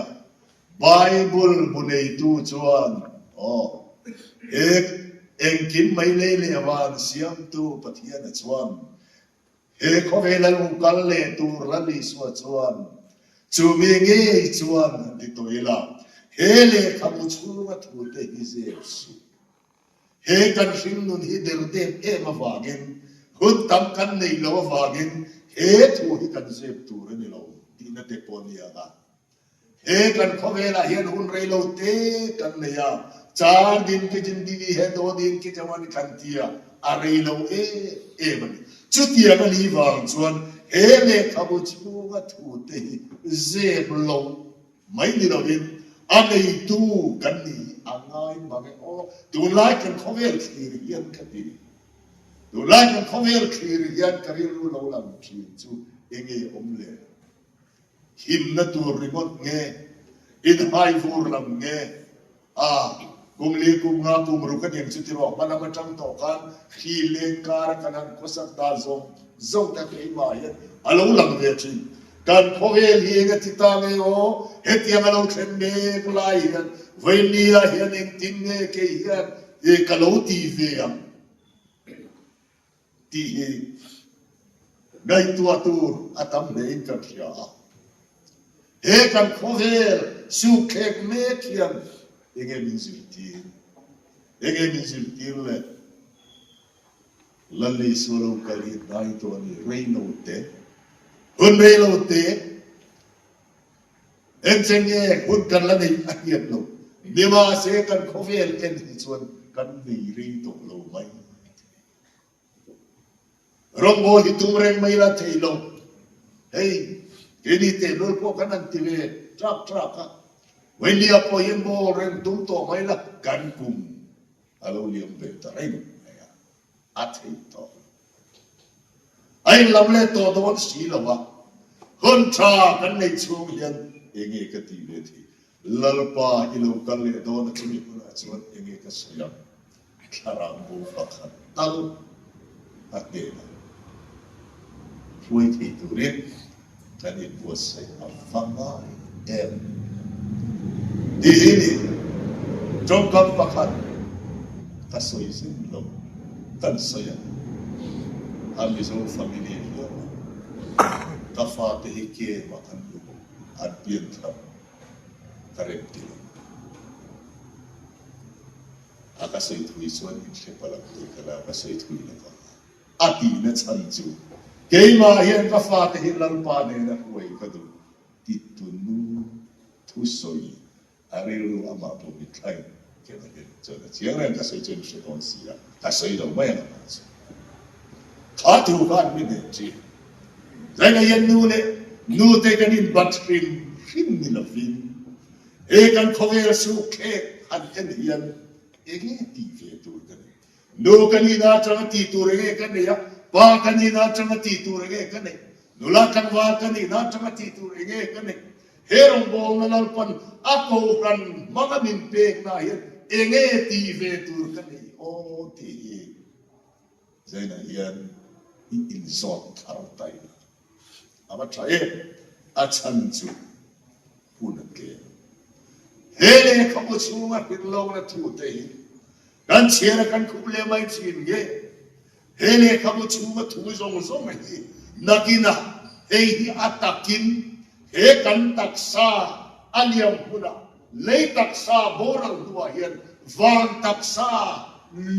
Bible bu neitu chuan aw he engkim mai lei leh van siamtu Pathiana chuan He khawvela lo kal leh tur Lal Isua chuan chumi ngei chuan han ti tawh ila, he lehkhabu chhunga thute hi zep suh. He kan hringnun hi derdep em avangin, hun tam kan neih loh avangin he thu hi kan zep tur a ni lo tihna te pawh a ni ang a. He kan khawvelah hian hun rei lo te kan nei a, char din ki zindigi he do din ki jawani kan ti a, a rei lo em em a ni. Chutiang a nih vang chuan he lehkhabu chhunga thute hi zep lo mai ni lovin a neitu kan nih hi a ngai mang e aw. Tunlai kan khawvel thlir hian ka ti. Tunlai kan khawvel thlir hian ka rilru lo lang thin chu enge awm le? Himna tur ringawt nge? Inhai vur lam nge? A, kum li kum nga kum ruk a ning chu ti rawh, hma lam atang tawh khan hri leng kara kan han khawsak dan zawng zawng te keimah hian a lo lang ve thin. Kan khawvel hi eng a ti ta nge aw? Hetiang a lo thlen mek lai hian vawinia hian engtin nge kei hian ka lo ti ve ang? Tih hi ngaihtuah tur a tam hlein kan hria a. He kan khawvel sukthlek mek hian enge min zirtir? Enge min zirtir le? Lal Isua lo kal hi hnai tawh a ni, rei lo te, hun rei lo te, Engchen nge hun kan la neih a hriat lo. Nimahse kan khawvel en hi chuan kan nei rei tawh lo mai. Rawngbawl hi tum reng mai la thei lo. Hei, keini tehlul pawh kan han ti ve ṭak ṭak a. Vawinia pawh hian bawl reng tum tawh mai la, kan kum a lo liam ve ta reng mai a, a thei tawh lo. A inlam leh tawh dawn si lo a, hun ṭha kan neih chhung hian enge ka tih ve thei? Lalpa i lo kal leh dawn a chumi hunah chuan enge ka sawi ang? Thlarau bo pakhat tal a hnenah hruai thei turin kan inbuatsaih a va ngai em? Tih hi ni tawngkam pakhat ka sawi zin lo kan sawi a, a Mizo family viau a, ka fate hi kem a kan luh an pian thar ka rem ti lo. A ka sawi thui chuan in hre palh ang tih ka la ka sawi thui lo vang a. A tihna chhan chu keimah hian ka fate hi Lalpa nena hruai ka duh ti tunu thusawi a rilru amah pawh mithlain ken a hlim chuan a chiang reng ka sawi chuan in hre dawn si a, ka sawi lo mai ang amah chu. Kha thu khan mi hneh thin. Zaingahian nu leh nute kan inbat hrim hrim ni lovin He kan khawvel sukthlek han en hian enge tih ve tur ka nei? Nu ka nihna atanga tih tur enge ka nei a? Pa ka nihna atanga tih tur enge ka nei? Nula tlangval ka nihna atanga tih tur enge ka nei? He rawngbawlna Lalpan a kohhran hmanga min pekna hian enge tih ve tur ka nei aw tih hi Zainah hian i inzawt thar ta ila. A va tha em? A chhan chu hun a tlem. He lehkhabu chhunga hrilhlawkna thute hi kan chhiar a kan khup leh mai thin nge? He lehkhabu chhunga thu zawng zawng hi nakinah hei hi a takin he kan taksa a liam hunah lei taksa boral hnuah hian van taksa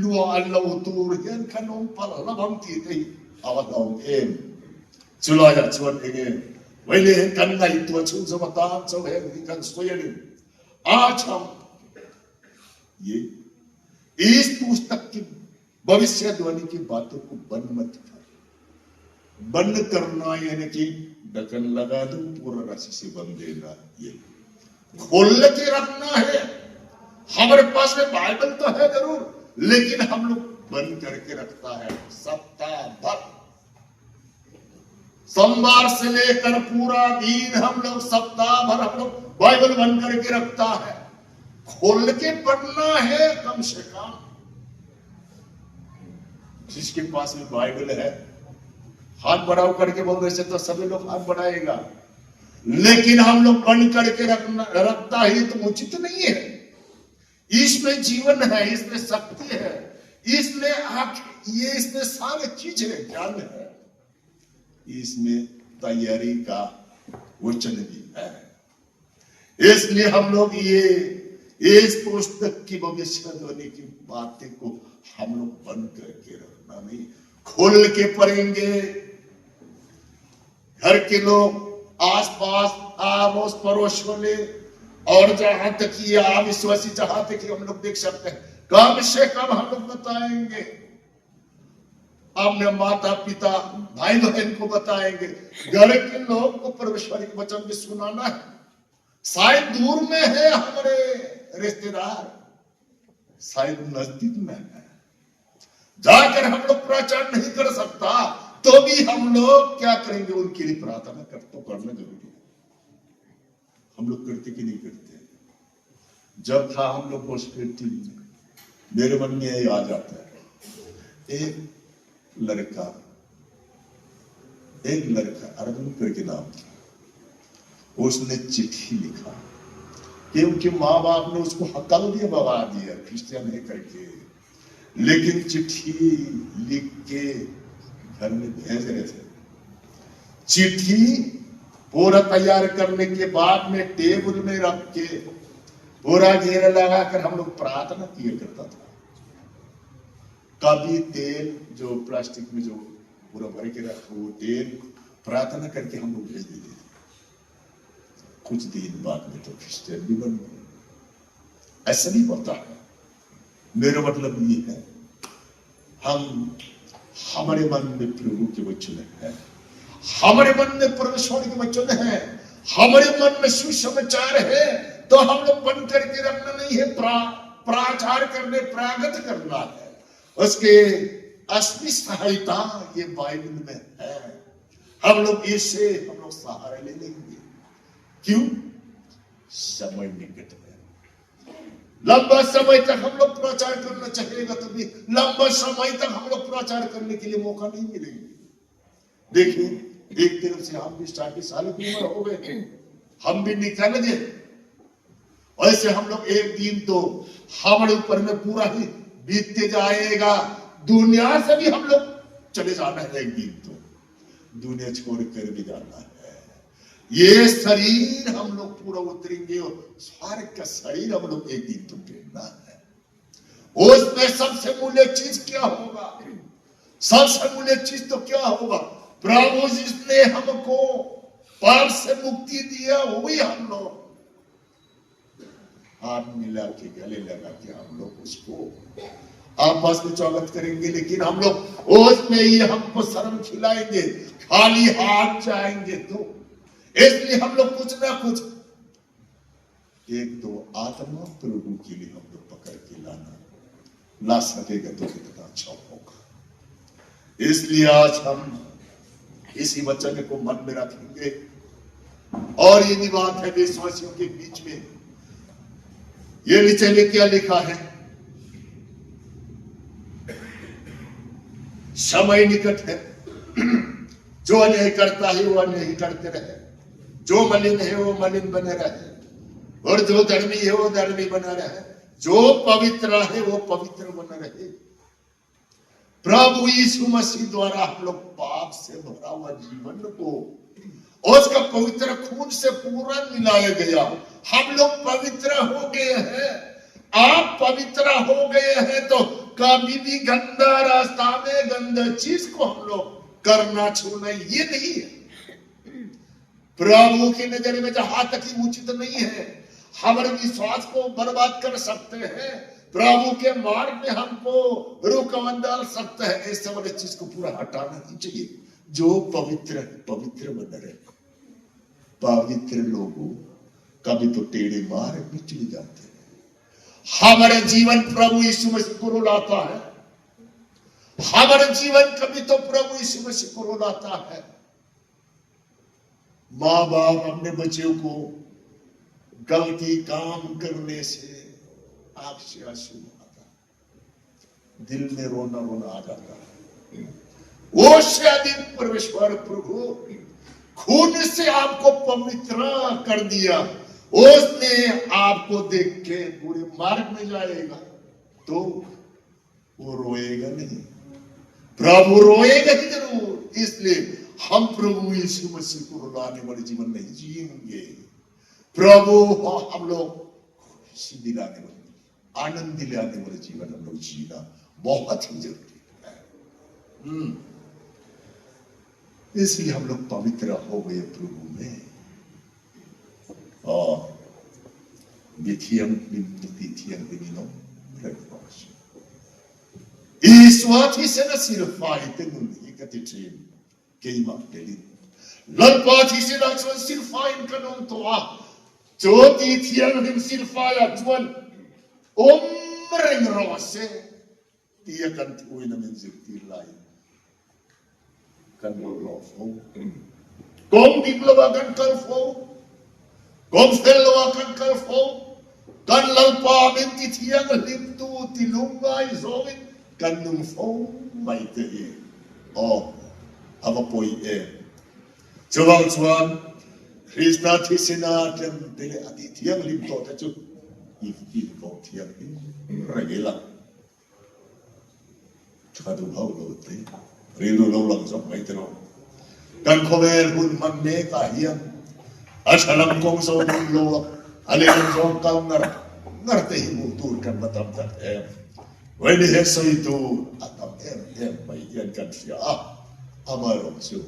luah lo tur hian kan awm palh hlauh ang tih te hi a va hlauhawm em? Chulaiah chuan enge Vaile hian kan ngaihtuah chhunzawm atan chauh heng hi kan sawi a ni. A chhang ye is pustak ki bhavishyadwani ki baaton ko band mat kar. Band karna yani ki dakan laga do pura rasi se band dena ye. Khol ke rakhna hai. हमारे पास में बाइबल तो है जरूर लेकिन हम लोग बंद करके रखता है सप्ताह भर। सोमवार से लेकर पूरा दिन हम लोग सप्ताह भर हम लोग बाइबल बंद करके रखता है। खोल के पढ़ना है कम से कम। जिसके पास में बाइबल है हाथ बढ़ाओ करके बोल रहे तो सभी लोग हाथ बढ़ाएगा, लेकिन हम लोग बंद करके रखना रखता ही तो उचित नहीं है। इसमें जीवन है, इसमें शक्ति है, इसमें आंख, ये इसमें सारे चीज है, ज्ञान है, इसमें तैयारी का वचन भी है। इसलिए हम लोग ये इस पुस्तक की भविष्यवाणी की बातें को हम लोग बंद करके रखना नहीं, खोल के पढ़ेंगे। घर के लोग, आस पास आड़ोस पड़ोस वाले, और जहां तक कि अविश्वासी जहां तक कि हम लोग देख सकते हैं, कम से कम हम लोग बताएंगे, अपने माता पिता भाई बहन को बताएंगे, घर के लोग को परमेश्वर के वचन भी सुनाना है। शायद दूर में है हमारे रिश्तेदार, शायद नजदीक में है, जाकर हम लोग प्रचार नहीं कर सकता, तो भी हम लोग क्या करेंगे, उनके लिए प्रार्थना कर तो करना जरूरी है। हम लोग करते कि नहीं करते? जब था हम लोग गोस्पेल टीम में, मेरे मन में यही आ जाता है, एक लड़का अर्जुन करके नाम था, उसने चिट्ठी लिखा कि उनके माँ बाप ने उसको हकल दिया, भगा दिया क्रिश्चियन है करके, लेकिन चिट्ठी लिख के घर में भेज रहे थे। चिट्ठी पूरा तैयार करने के बाद में टेबल में रख के पूरा घेरा लगाकर हम लोग प्रार्थना किया करता था। कभी तेल जो प्लास्टिक में जो पूरा भर के रखा वो तेल प्रार्थना करके हम लोग भेज देते थे। कुछ दिन बाद में तो क्रिश्चियन भी बन गए। ऐसा नहीं होता है। मेरा मतलब ये है, हम हमारे मन में प्रभु के वचन है, हमारे मन में परमेश्वर के वचन है, हमारे मन में सुसमाचार है, तो हम लोग बंद करके रखना नहीं है, प्राचार करने प्रागत करना है। उसके असली सहायता ये बाइबल में है। हम लोग इससे हम लोग सहारा ले लेंगे। क्यों? समय निकट है। लंबा समय तक हम लोग प्रचार करना चाहेगा तो भी लंबा समय तक हम लोग प्रचार करने के लिए मौका नहीं मिलेंगे। देखिए, एक तरफ से हम भी 60 साल की उम्र हो गए, हम भी निकल गए, ऐसे हम लोग एक दिन तो हमारे ऊपर में पूरा ही बीतते जाएगा। दुनिया से भी हम लोग चले जाना है एक दिन, तो दुनिया छोड़ कर भी जाना है। ये शरीर हम लोग पूरा उतरेंगे और सारे का शरीर हम लोग एक दिन तो पहनना है। उसमें सबसे मूल्य चीज क्या होगा? सबसे मूल्य चीज तो क्या होगा? प्रभु जिसने हमको पाप से मुक्ति दिया, वही हम लोग हाथ मिला के गले लगा के हम लोग उसको आपस में स्वागत करेंगे, लेकिन हम लोग उसमें ही हमको शर्म खिलाएंगे, खाली हाथ जाएंगे। तो इसलिए हम लोग कुछ ना कुछ एक दो आत्मा प्रभु के लिए हम लोग पकड़ के लाना ला सकेगा तो कितना अच्छा होगा। इसलिए आज हम इसी वचन को मन में रखेंगे। और ये भी बात है विश्वासियों के बीच में, ये नीचे में क्या लिखा है? समय निकट है, जो अन्याय करता है वो अन्याय करते रहे, जो मलिन है वो मलिन बने रहे, और जो धर्मी है वो धर्मी बना रहे, जो पवित्र है वो पवित्र बना रहे। प्रभु यीशु मसीह द्वारा हम लोग पाप से भरा हुआ जीवन को उसका पवित्र खून से पूरा मिलाया गया। हम लोग पवित्र हो गए हैं। आप पवित्र हो गए हैं तो कभी भी गंदा रास्ता में गंदा चीज को हम लोग करना छूना ये नहीं है। प्रभु की नजर में जहां तक ही उचित नहीं है, हमारे विश्वास को बर्बाद कर सकते हैं, प्रभु के मार्ग में हमको रुकावट डाल सकते हैं। ऐसे वाले चीज को पूरा हटाना ही चाहिए। जो पवित्र पवित्र बन रहे, पवित्र लोगों कभी तो टेढ़े मार्ग में चले जाते हैं। हमारे जीवन प्रभु यीशु मसीह को रुलाता है, हमारे जीवन कभी तो प्रभु यीशु मसीह को रुलाता है। माँ बाप अपने बच्चों को गलती काम करने से आंख से आंसू आता, दिल में रोना रोना आ जाता है। वो शादी परमेश्वर प्रभु खून से आपको पवित्र कर दिया, उसने आपको देख के बुरे मार्ग में जाएगा तो वो रोएगा नहीं, प्रभु रोएगा ही जरूर। इसलिए हम प्रभु यीशु मसीह को रुलाने वाले जीवन नहीं जिएंगे। प्रभु हम लोग खुशी दिलाने वाले, आनंद दिलाने वाले जीवन हम लोग जीना बहुत ही जरूरी है। इसलिए हम लोग पवित्र हो गए प्रभु में। और Isua thisena silfai te nun hi ka ti thin. Keimah telin Lalpa thisen ah chuan silfai in kan um tawh a, chu ti thianghlim silfai ah chuan um reng rawh se tia kan thu in a min zirtir laiin kan bawlhhlawh fo. Kawng dik lo ah kan kal fo. Kawng fel lo ah kan kal fo. Kan Lalpa min ti thianghlimtu ti lungngai zawngin kan nung fo mai te hi aw a va pawi em. Chuvang chuan Krista thisena tlem te leh a tih thianghlim tawh te chu i invawng thianghlim reng ila. Tha duh hauh lo te, rilru lo lang zawk mai tiraw. Kan khawvel hun hman mek ah hian a tha lam kawng zo hmun lo a, a lehlam zawng kal ngar ngar te hi hmuh tur kan va tam tak em. Vaini he sawi tur a tam em em mai hian kan hria a, amaherawh chu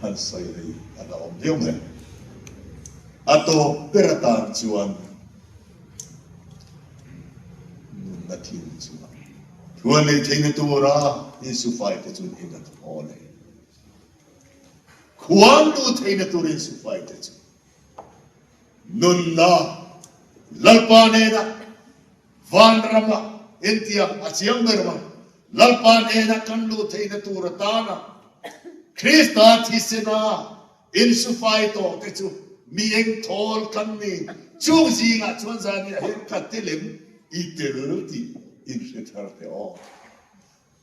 han sawi rei a la awm viau mai. A tawp ber atan chuan. Nunna thil chuan thuan nei theihna tura insufaite chu eng a thaw le? Khuan duh theihna tur insufaite chu nunna Lalpa nena vanrama entia a chiang ber mai. Lalpa nena kan luh theihna tur atana Krista thisena Insufai tawh te chu mi eng thawl kan ni. Chung zingah chuan zaniah hian ka telem i tel tih inhre thar teh aw.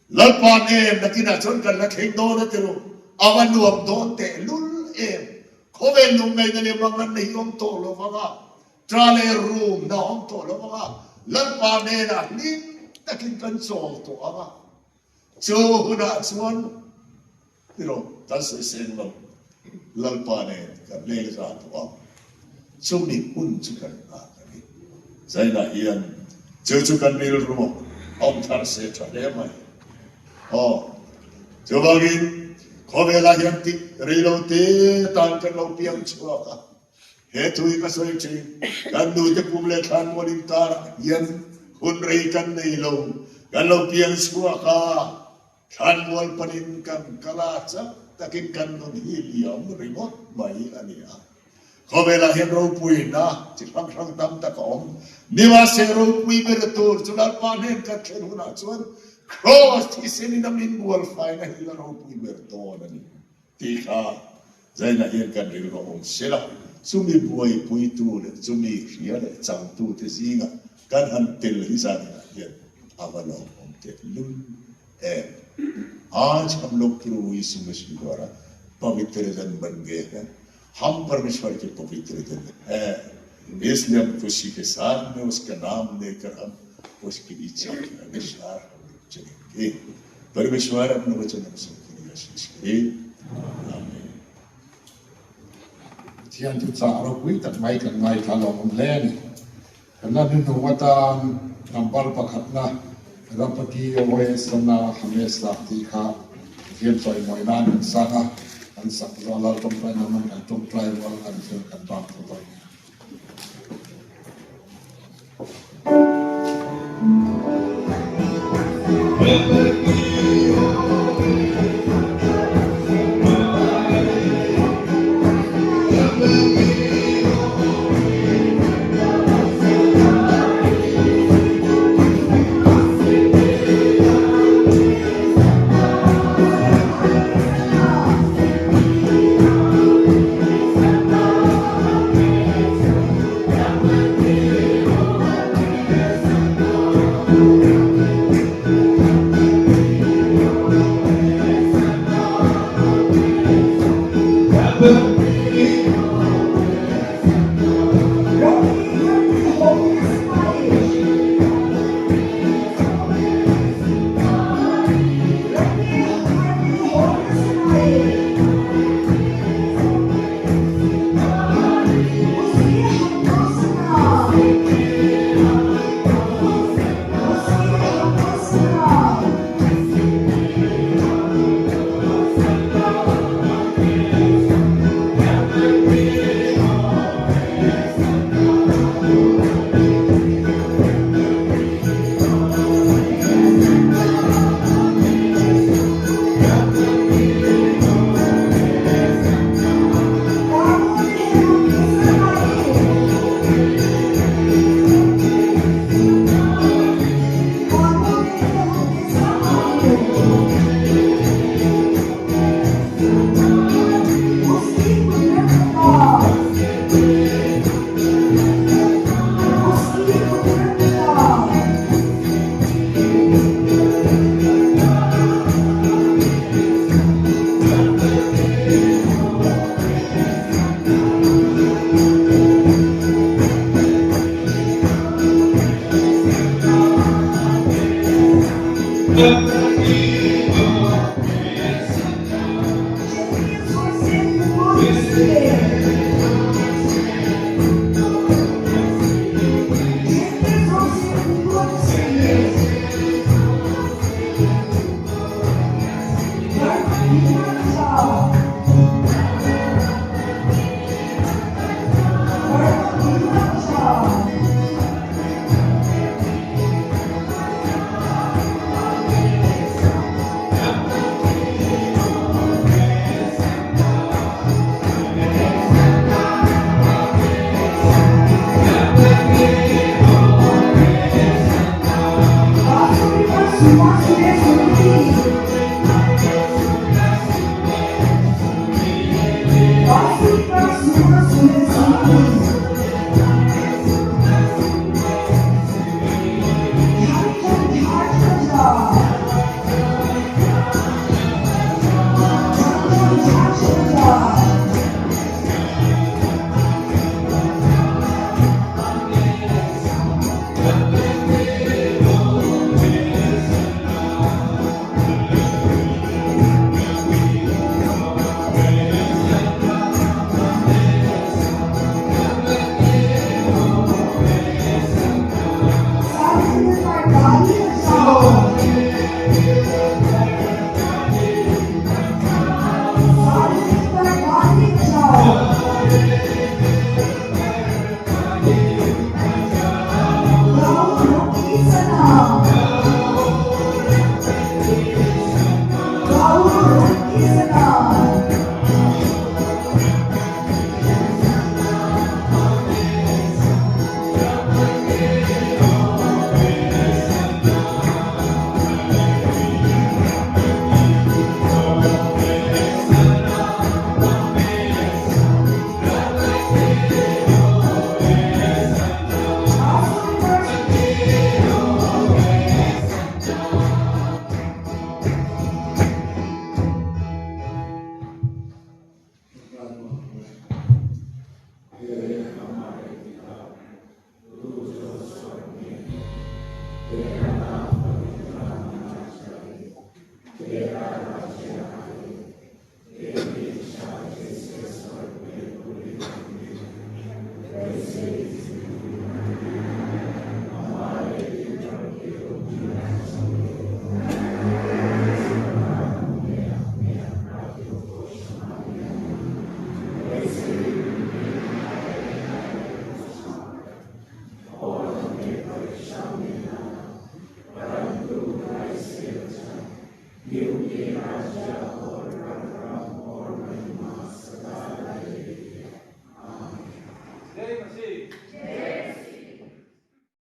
Lalpa nen nakinah chuan kan la thleng dawn a ti ru. A va nuam dawn tehlul em. Khawvel lungngaihna leh manganna hi awm tawh lo vang a, tra leh rumna awm tawh lo vang a, Lalpa hnenah hlim takin kan chawl tawh ang a. Chu hunah chuan tiraw kan sawi seng lo, Lalpa nen kan leng za tawh a, chumi hun chu kan nghak a ni. Zainah hian chu chu kan rilru awm thar se tha hle mai. Aw, chuvangin khawvelah hian tik rei lo te tan kan lo piang chhuak a, He thu hi ka sawi thin, kan nute pum leh thlanmual inkarah hian hun rei kan nei lo, kan lo piang chhuak a, thlanmual panin kan kal a, chak takin kan nun hi liam ringawt mai a ni a. Khawvelah hian ropuina chi hrang hrang tam tak a awm. Nimahse ropui ber tur chu Lalpa hnen kan thlen hunah chuan Kraws thisen in a min bualfaina hi la ropui ber dawn a ni. Tih kha Zainah hian kan rilru awm se la, chumi buaipuitu leh chumi hria leh changtute zingah kan han tel hi Zainah hian a va lawmawm tehlul em. Aaj hum log Prabhu Yisu Masih dwara pavitra jan ban gaye hain, hum Parmeshwar ke pavitra jan hain, isliye hum khushi ke saath mein uska naam lekar hum uski ichha ke anusar hum log chalenge. Parmeshwar apna vachan hum sabke liye ashish kare. Amen. Pathian chu chah ropui tak mai kan ngaithla lawm hle a ni. Kan la hnuhnung atan number pakhatna Rapati Oesana Hamesa tih kha Pathian chawimawi nan kan sang a, kan sak zawh lal tawngtai naman kan tawngtai rual a ni chuan kan bak tawh dawn nia.